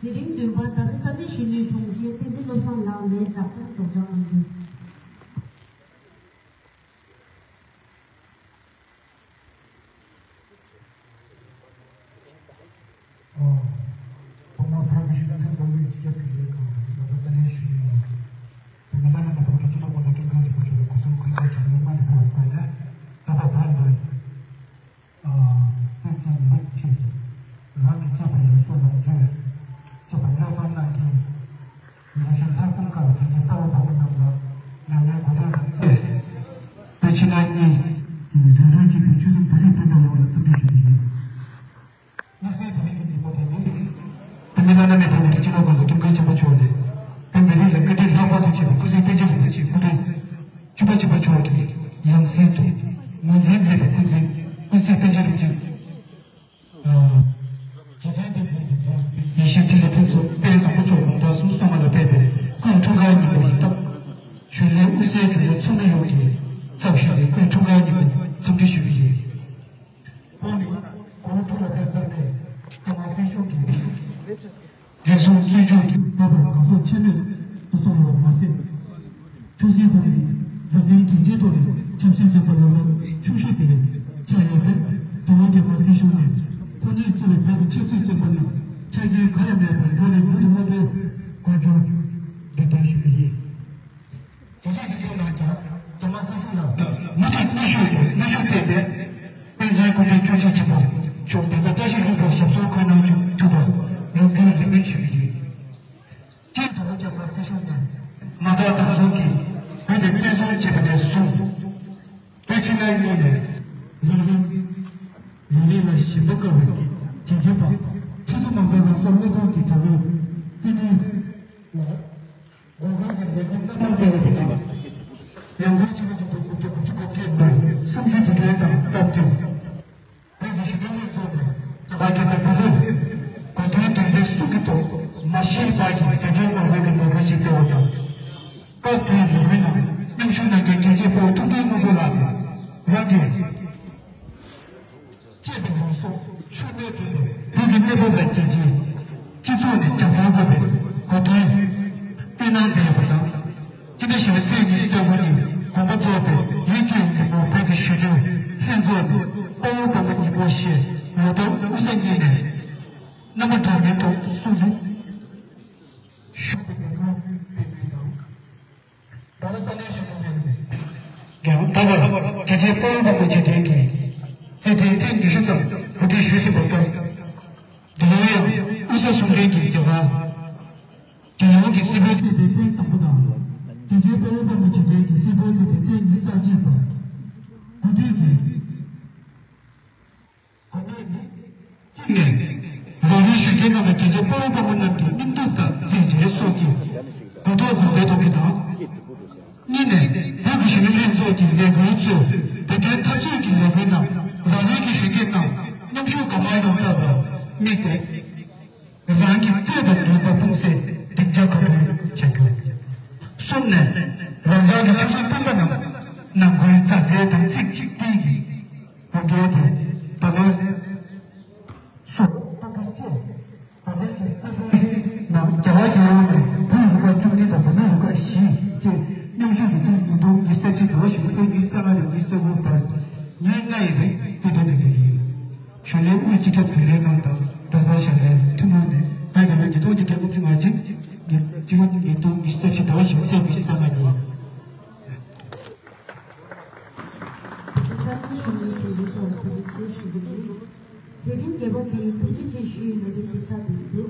དེ་རིང་བདུན་པ་རྡ་ས་ས་གནས་གཞོན་ནུའི་དྲུང་ཆེ་བསྟན་འཛིན་བློ་བཟང་ལགས་ནས་བརྡ་དོན་སྒྲོག་སྦྱང་གནང་རྒྱུ། ཐོག་མར་བོད་ཀྱི་གཞོན་ནུ་ལྷན་ཚོགས་ཀྱི་སྤྱི་ཁྱབ་འཕྲིན་ལས་ཁང་དང་རྡ་ས་ས་གནས་གཞོན་ནུ་ཡིན། དེ་མི་ལ་ནི་ང་ཚོ་སྤྱི་ནོར་༸གོང་ས་༸སྐྱབས་མགོན་ཆེན་པོ་མཆོག་གི་སྐུ་གསུང་ཐུགས་རྗེ་དྲན་ཡོད་མ་འདི་ཕུལ་བའི་སྒོ་ནས་ད་བར་བར་དུ། ཨ། བསྟན་སྲིད་མི་རིགས་ཆེད་དུ་རང་གི་གཅེས་པའི་ཡུལ་སྲོལ་ལ་འཇུས། གཅེས་པའི་བློས་བཏང་གནང་མཁན་རིག་གཞུང་ལྷག་བསམ་དཀར་བའི་དགེ་བཤེས་དཔའ་བོ་དཔའ་མོ་རྣམས་ལ་ཉམས་ལེན་གོ་སྒྲིག་དང་བཅས་ཏེ། ཕྱི་ནང་གཉིས་ཀྱི་རང་རང་གཅེས་པའི་ཆོལ་གསུམ་བོད་རིགས་སྤུན་ཟླ་ཡོངས་ལ་འཚམས་འདྲི་ཞུ་རྒྱུ་ཡིན། དམིགས་བསལ་བོད་མིའི་ཉིན་མོ་དེ་ནི། བོད་མི་བླ་ན་མེད་པ་བོད་ཀྱི་སྤྱི་ནོར་༸གོང་ས་༸སྐྱབས་མགོན་ཆེན་པོ་མཆོག་ནས་བོད་མི་རིགས་ལ་བཀའ་དྲིན་ལྷག་པར་དུ་ཆེ་བའི་སྐུ་ཚེ་པཎ་ཆེན་རིན་པོ་ཆེའི་སྐུ་ཕྲེང་བཅུ་པ་བཅུ་པ་མཆོག་གི་ཡང་སྲིད་དུ་ངོས་འཛིན་མཛད་པའི་སྐུ་ཚེ་ཀུན་གཟིགས་པཎ་ཆེན་རིན་པོ་ཆེ་རྗེས་དྲན་དེབ་འཛིན་གྱི་འཛིན་ཡེ་ཤེས་འཕྲིན་ལས་ཕུན་ཚོགས་དཔལ་བཟང་པོ་མཆོག་ལུང་གྲངས་སུམ་ཅུ་སོ་ལྔ་ལ་ཕེབས་པའི་སྐུའི་འཁྲུངས་སྐར་ཉིན་མོ་ཡིན་སྟབས། གཞོན་ལྷན་དབུ་སའི་རྒྱུན་ལས་ཚོགས་མི་ཡོངས་ཀྱི་ཚབ་ཞུས་ཏེ་སྐུའི་འཁྲུངས་སྐར་ཉིན་མོ་འཚམས་འདྲི་ཞུ་རྒྱུ་ཡིན། ཁོང་ནི་གོང་དུ་ལ་ཕེབས་ཚར་ནས་ཀརྨ་སྲིད་གཞུང་གི་འཛིན་བཟུང་བཙོན་འཇུག་གི་བཀའ་འབུམ་གང་ཟག་ཆེན་མོ་དུ་སོང་བ་མ་ཟད། ཆུང་སྲིད་ཁོང་ནི་འཛམ་གླིང་རྒྱལ་སྤྱིའི་ཐོག་ནས་ཆབ་སྲིད་བཙོན་པ་ཡོང་ལོ་ཆུང་ཤོས་དེ་ཆགས་ཡོད་པས། འགྲོ་བ་ཀརྨ་སྲིད་གཞུང་ནས་ཁོང་ ཚེ་འདིའི་ག་ཡང་མེད་པའི་འགྲོ་བའི་མྱུར་དུ་མངོན་དུ་གོ་རྒྱུར་འདི་དོན་ཞུ་གི་ཡིན། དེང་སང་སྤྱི་ཚོགས་ནང་ཀྱང་རྒྱ་དམར་སྲིད་གཞུང་ལ་མུ་མཐུད་གནོན་ཤུགས་གནོན་ཤུགས་བསྟན་ཏེ། པཎ་ཆེན་སྐུ་ཕྲེང་བཅུ་གཅིག་པ་མཆོག་གདན་ས་བཀྲ་ཤིས་ལྷུན་གྲུབ་ཞབས་སོར་འཁོད་གནང་བཅུག་ཐུབ་པར་ཡོངས་འབུལ་རེ་སྨོན་ཞུ་གི་ཡོད། སྤྱིར་དུ་རྒྱ་དམར་སྲིད་གཞུང་ནས་མ་དག་དང་ཟུང་གིས་བོད་དེ་བཙན་བཟུང་བྱས་པ་ནས་བཟུང་། བོད་ཕྱི་ནང་གཉིས་ནས་ལག་ལེན་ལག་ལེན་ལ་ཞེན་པ་དཀར་བའི་རྒྱལ་གཅེས་པ་ཁྲི་ཟུར་མང་པོའི་ལམ་སང་བློས་གཏོང་གི་དྲག་པོའི་བཙན་གནོན་ལ། འགོག་སྐྱོབ་ཀྱི་ལས་འགུལ་སྣ་མང་སྤེལ་བ་དང་། ཡང་སྒོར་ཆིག་སྟོང་དགུ་བརྒྱ་དགུ་བཅུ་གོ་བརྒྱད་ནང་གསུམ་བཅུའི་དུས་དྲན་དང་སྟབས་བསྟུན། བོད་ཀྱི་གཞོན་ནུ་ལྷན་ཚོགས་ནས་རྒྱ་གར་རྒྱལ་ས་ལྡི་ལིར་དགུན་དུས་དོན་ཚན་གསུམ་གྱི་ཐོག་མ་ཤི་བར་གྱི་ཟས་བཅད་མ་དགོས་པའི་ལས་འགུལ་ཞིག་སྤེལ་བ་དང་། སྐབས་དེའི་ལས་འགུལ་ནང་མཉམ་ཞུགས་གནང་མཁན་རྒྱལ་གཅེས་དཔའ་བོ་ཐུབ་བསྟན་དངོས་གྲུབ་ལགས་ནས་རང་གི་ཅེས་པའི་ལུང་སོགས་ཤུགས་མེད་བརྗོད་ནས་བོད་ཀྱི་གནས་བབ་ལ་འགན་ལྗིད་སྤྱི་ཚོགས་ནས་རྒྱབ་སྐྱོར་དགོས་པའི་གོ་སྟོན་སྤེལ་གནང་མཛད་ཡོད་པ་དང་། སྤྱི་ཟླ་བཞི་པའི་ཚེས་ཉི་ཤུ་རྩ་དགུ་ཉིན་དགོངས་པ་རྫོགས་པའི་ཡིད་སྐྱོའི་ཉིན་མོར་བོད་ཀྱི་གཞོན་ནུ་ལྷན་ཚོགས་ནས་དཔའ་བོ་དཔའ་མོ་ཉིན་མོ་ཞེས་ལོ་ལྟར་དབུས་ས་གཉིས་ནས་རྣམ་པ་འདྲ་མིན་ཐོག་སྲུང་བརྩི་ཞུ་བའི་ལས་འགུལ་སྤེལ་མུས་དང་། ད་ལོ་ས་གནས་གཞོན་ནུ་ལྷན་ཚོགས་ཀྱིས་ད་བར་རྒྱལ་གཅེས་དཔའ་བོ་དཔའ་མོ་བྱེད་མཁན་གྱི་རྩེད་འགྲན་ཐེངས་ཉི་ཤུ་ཙམ་གོ་སྒྲིག་ཞུས་ཟིན་པ་ལྟར། འདི་ལོ་ཡང་དབུས་ས་གསུམ་ལྡན་གྱི་རྒྱ་གར་རྒྱལ་ཡོངས་ཀྱི་སྲིད་བུའི་རྩེད་འགྲན་ཐེངས་དང་པོ་དང་། རྒྱལ་གཅེས་དཔའ་བོ་དཔའ་མོ་བྱེད་མཁན་གྱི་སྲིད་བུའི་རྩེད་འགྲན་ཐེངས་ཉི་ཤུ་རྩ་གཅིག་པ། གོ་སྒྲིག་གིས། གོ་གནས་ནི། གཅིག་ནས། ལག་ལེན་ཞུ་མཁན་རྣམས་ལ་རྒྱལ་གཅེས་དཔའ་བོ་དཔའ་མོ་རྣམས་ཀྱི་སྙིང་སྟོབས་དང་མཛད་རྗེས་སོགས་ཀྱི་གོ་རྟོགས་གོང་འཕེལ་གཏོང་རྒྱུ་དང་། གཉིས་ནས། བོད་ཀྱི་གཞོན་ནུ་ལྷན་ཚོགས་ཀྱི་ལས་འགུལ་གཙོས་བོད་དོན་འཐབ་རྩོད་ཀྱི་ལས་འགུལ་རྣམས་ལག་ལེན་གྱི་ཞུ་མཁན་རྣམས་མཉམ་ཞུགས་གང་མང་ཡོང་ཐབས་ལ་དམིགས་ཏེ། རང་གི་རྩལ་དང་ནུས་པ་སྤུངས་སའི་སྡིངས་ཆ་ག་བསྐྲུན་བྱ་རྒྱུ། གསུམ་ནས། རང་ཅག་གི་ཆོས་སྲུང་སྤུན་ཟླ་རྣམས་ནང་ཁུལ་མཛའ་བརྩེ་དང་ཚིག་གཅིག་སྒྲིལ་གྱིས་འབུམ་རྒྱལ་དེ་ད་ལོའི་སོ་ཏང་ཁང་བཅས་ད་ལྟའི་གི་ཀོ་ཀྲུང་ནང་རྒྱ་གར་རྒྱལ་ཡོངས་ནས་བོད་རུ་ཁག་བཅུ་གཉིས་དང་བུད་མེད་རུ་ཁག་བཞི་བཅས་མཉམ་ཞུགས་ཀྱིས་ཚེས་ཉིས་སྟོང་ཉི་ཤུ་རྩ་གཅིག་ཟླ་བ་གཞུག་ཚེས་ཉི་ཤུ་རྩ་ལྔ་ནས་ཉི་ཤུ་རྩ་དགུ་བར་ཉིན་ལྔ་ཡི་རིང་རྩེད་འགྲན་གནང་རྒྱུ་ཡིན། གཞོན་ནུའི་དབུས་སྤྱི་ཁྱབ་རྒྱུན་ལས་ཁང་དང་གྲྭ་ཚང་ཞབས་འདྲེན་ཐུན་མོང་ནས་བོད་རྒྱལ་ལོ་ཉིས་སྟོང་གཅིག་བརྒྱ་ལྔ་བཅུ་ང་གཅིག་ཉིན་སྤྱི་ལོ་ཉིས་སྟོང་ཉི་ཤུ་རྩ་བཞི་ཟླ་བ་བཞི་པའི་ཚེས་ཉི་ཤུ་རྩ་ལྔ་ཉིན། གཞོན་ནུའི་དྲུང་ཆེ་མཆོག་ལ་ཐུགས་རྗེ་ཆེ་ཞུ་རྒྱུ་ཡིན། མཛད་རིམ་རྒྱས་པ་འདི་ཐུགས་རྗེ་ཆེ་ཞུ་ཡི་ལས་རིམ་འདི་ཆགས་བསྡད་འདུག་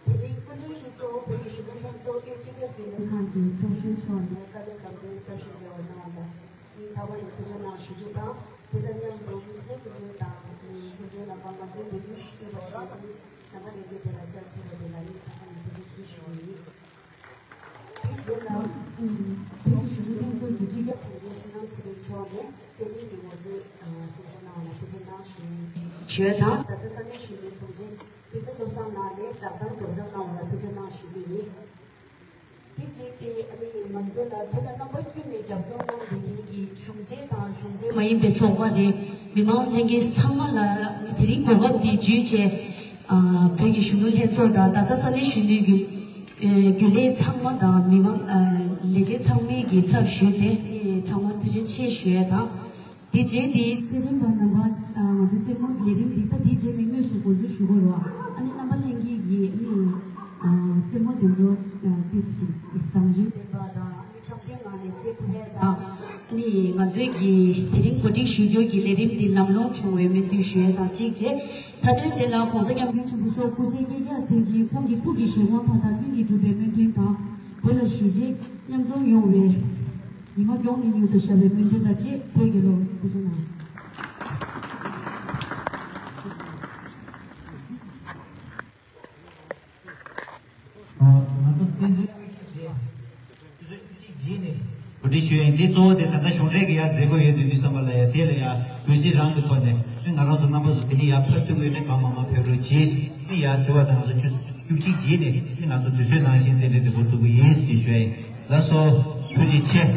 དེ་རིང་སྐུ་མགྲོན་གྱིས་གཙོ་བོ་བོད་ཀྱི་གཞོན་ནུ་ལྷན་ཚོགས་དབུས་སྤྱི་ཁྱབ་རྒྱུན་ལས་ཁང་གི་ཚོགས་གཞོན་མཆོག་ནས་བཀའ་སློབ་ལམ་སྟོན་གསར་ཞུ་རྒྱག་པ་གནང་བ་ལ་སྙིང་ཐག་པ་ནས་ཐུགས་རྗེ་གནང་ཞུ་རྒྱུ་དང་། དེ་དང་མཉམ་དུ་དམིགས་བསལ་སྐུ་མགྲོན་དང་སྐུ་མགྲོན་རྣམ་པ་ང་ཚོའི་བོད་བརྒྱུད་ཞུ་གཏུག་པ་ཞིག་ཡིན། རྣམ་པ་ལྷན་རྒྱས་དེ་ལ་བཅར་ཐུབ་པ་དེ་ལ་སྙིང་ཐག་པ་ནས་ཐུགས་རྗེ་ཆེ་ཞུ་བ་ཡིན། དེའི་རྗེས་ལ་བོད་ཀྱི་གཞོན་ནུ་ལྷན་ཚོགས་ཀྱི་སྤྱི་ཁྱབ་དྲུང་ཆེ་བསོད་ནམས་ཚེ་རིང་མཆོག་ནས་རྩེད་འགྲན་གྱི་ངོ་སྤྲོད་གསུང་བཤད་གནང་བ་ལ་ཐུགས་རྗེ་གནང་ཞུ་ཞུ་ཡ་དང་། རྡ་ས་ས་གནས་གཞོན་ནུའི་དྲུང་ཆེ་བསྟན་འཛིན་བློ་བཟང་ལགས་ནས་བསྒྲགས་གཏམ་སྒྲོག་སྦྱང་གནང་བ་ལ་ཐུགས་རྗེ་གནང་ཞུ་གི་ཡིན། དེ་རྗེས་ཀྱི་ཨ་ནི་ང་ཚོ་ལ་དུས་དང་རྣམ་པ་ཀུན་ནས་རྒྱབ་སྐྱོར་གནང་བསྡད་མཁན་གྱི་གཞུང་འབྲེལ་དང་གཞུང་འབྲེལ་མ་ཡིན་པའི་ཚོགས་པ་རེད། མི་མང་ལྷན་རྒྱས་ཚང་མ་ལ་དེ་རིང་གོ་སྐབས་འདི་བརྒྱུད་བྱས། ཨ་བོད་ཀྱི་གཞོན་ནུ་ལྷན་ཚོགས་དང་རྡ་ས་ས་གནས་གཞོན་ནུའི་རྒྱུན་ཨ་རྒྱུན་ལས་ཚང་མ་དང་མི་མང་ཨ་ལས་བྱེད་ཚང་མའི་གི་ཚབ་ཞུས་ཏེ་ཨ་ནི་ཚང་མ་ཐུགས་རྗེ་ཆེ་ཞུ་ཡ་དང་། དེ་རྗེས་དེ་རྩེད་འགྲན་པ་རྣམ་པ་ང་ཚོའི་རྩེད་མོ་ལས་རིམ་འདི་ད་དེ་རྗེས་ནས་དངོས་སུ་འགོ་འཛུགས་ཞུ་དགོས་རེད་བ། ཨ་ནི་རྣམ་པ་ལྷན་རྒྱས་ཀྱིས་ཨ་ནི་རྩེད་མོ་དེ་ཚོ་ཏིས་བཟང་སྤྱོད་ལྡན་པ་དང་ཨ་ནི་འཆམ་མཐུན་ངང་ནས་རྩེད་ཐུབ་ཡས་དང་ཨ་ནི་ང་ཚོའི་གི་དེ་རིང་གོ་སྒྲིག་ཞུ་རྒྱུ་གི་ལས་རིམ་འདི་ལམ་ལྷོང་བྱུང་བའི་སྨོན་འདུན་ཞུ་ཡས་དང་གཅིག་བྱས། མཐའ་དོན་དེ་ལ་༸གོང་ས་༸སྐྱབས་མགོན་ཆེན་པོ་མཆོག་སྐུ་ཚེ་བསྐལ་བརྒྱར་བརྟན་ཅིང་ཁོང་གི་ཐུགས་ཀྱི་བཞེད་དགོངས་མཐའ་དག་ལྷུན་གྱིས་འགྲུབ་པའི་སྨོན་འདུན་དང་བོད་ལ་གཞིས་བྱེས་མཉམ་འཛོམས་ཡོང་བའི་ཉི་མ་མགྱོགས་ནས་མྱུར་དུ་ཤར་བའི་སྨོན་འདུན་དང་བཅས་བོད་རྒྱལ་ལོ། ཐུགས་རྗེ་གནང་། ང་ཚོ་བཙན་བྱོལ་དབུས་གཞུང་འདི་ཆུ་ཚོད་བཅུ་གཅིག་རྗེས་ནས་གོ་སྒྲིག་ཞུས་ཡིན། འདི་གཙོ་བོ་དེ་ད་ལྟ་གཞུང་འབྲེལ་གྱི་ཡར་མཛད་སྒོ་ཡོད་འདུག་མི་བསམ་པ་ལ་ཡ་དེ་ལ་ཡ་གུས་བརྩི་རང་གི་ཐོག་ནས་ང་རང་ཚོ་རྣམ་པ་ཚོ་དེ་ནས་ཡར་ཕེབས་ཐུབ་ཀྱི་ཡོད་ན་གང་མང་མང་ཕེབས་རོགས་གྱིས། ཨ་ནི་ཡར་དྲི་བ་དང་ང་ཚོ་ཆུ་ཚོད་བཅུ་གཅིག་རྗེས་ནས་ཨ་ནི་ང་ཚོ་དུས་ཚོད་ནང་བཞིན་རྩེད་འགྲན་འདི་འགོ་བཙུགས་ཀྱི་ཡིན་ཞེས་ཞུ་ཡ་ཡིན། ལགས་སོ། ཐུགས་རྗེ་ཆེ།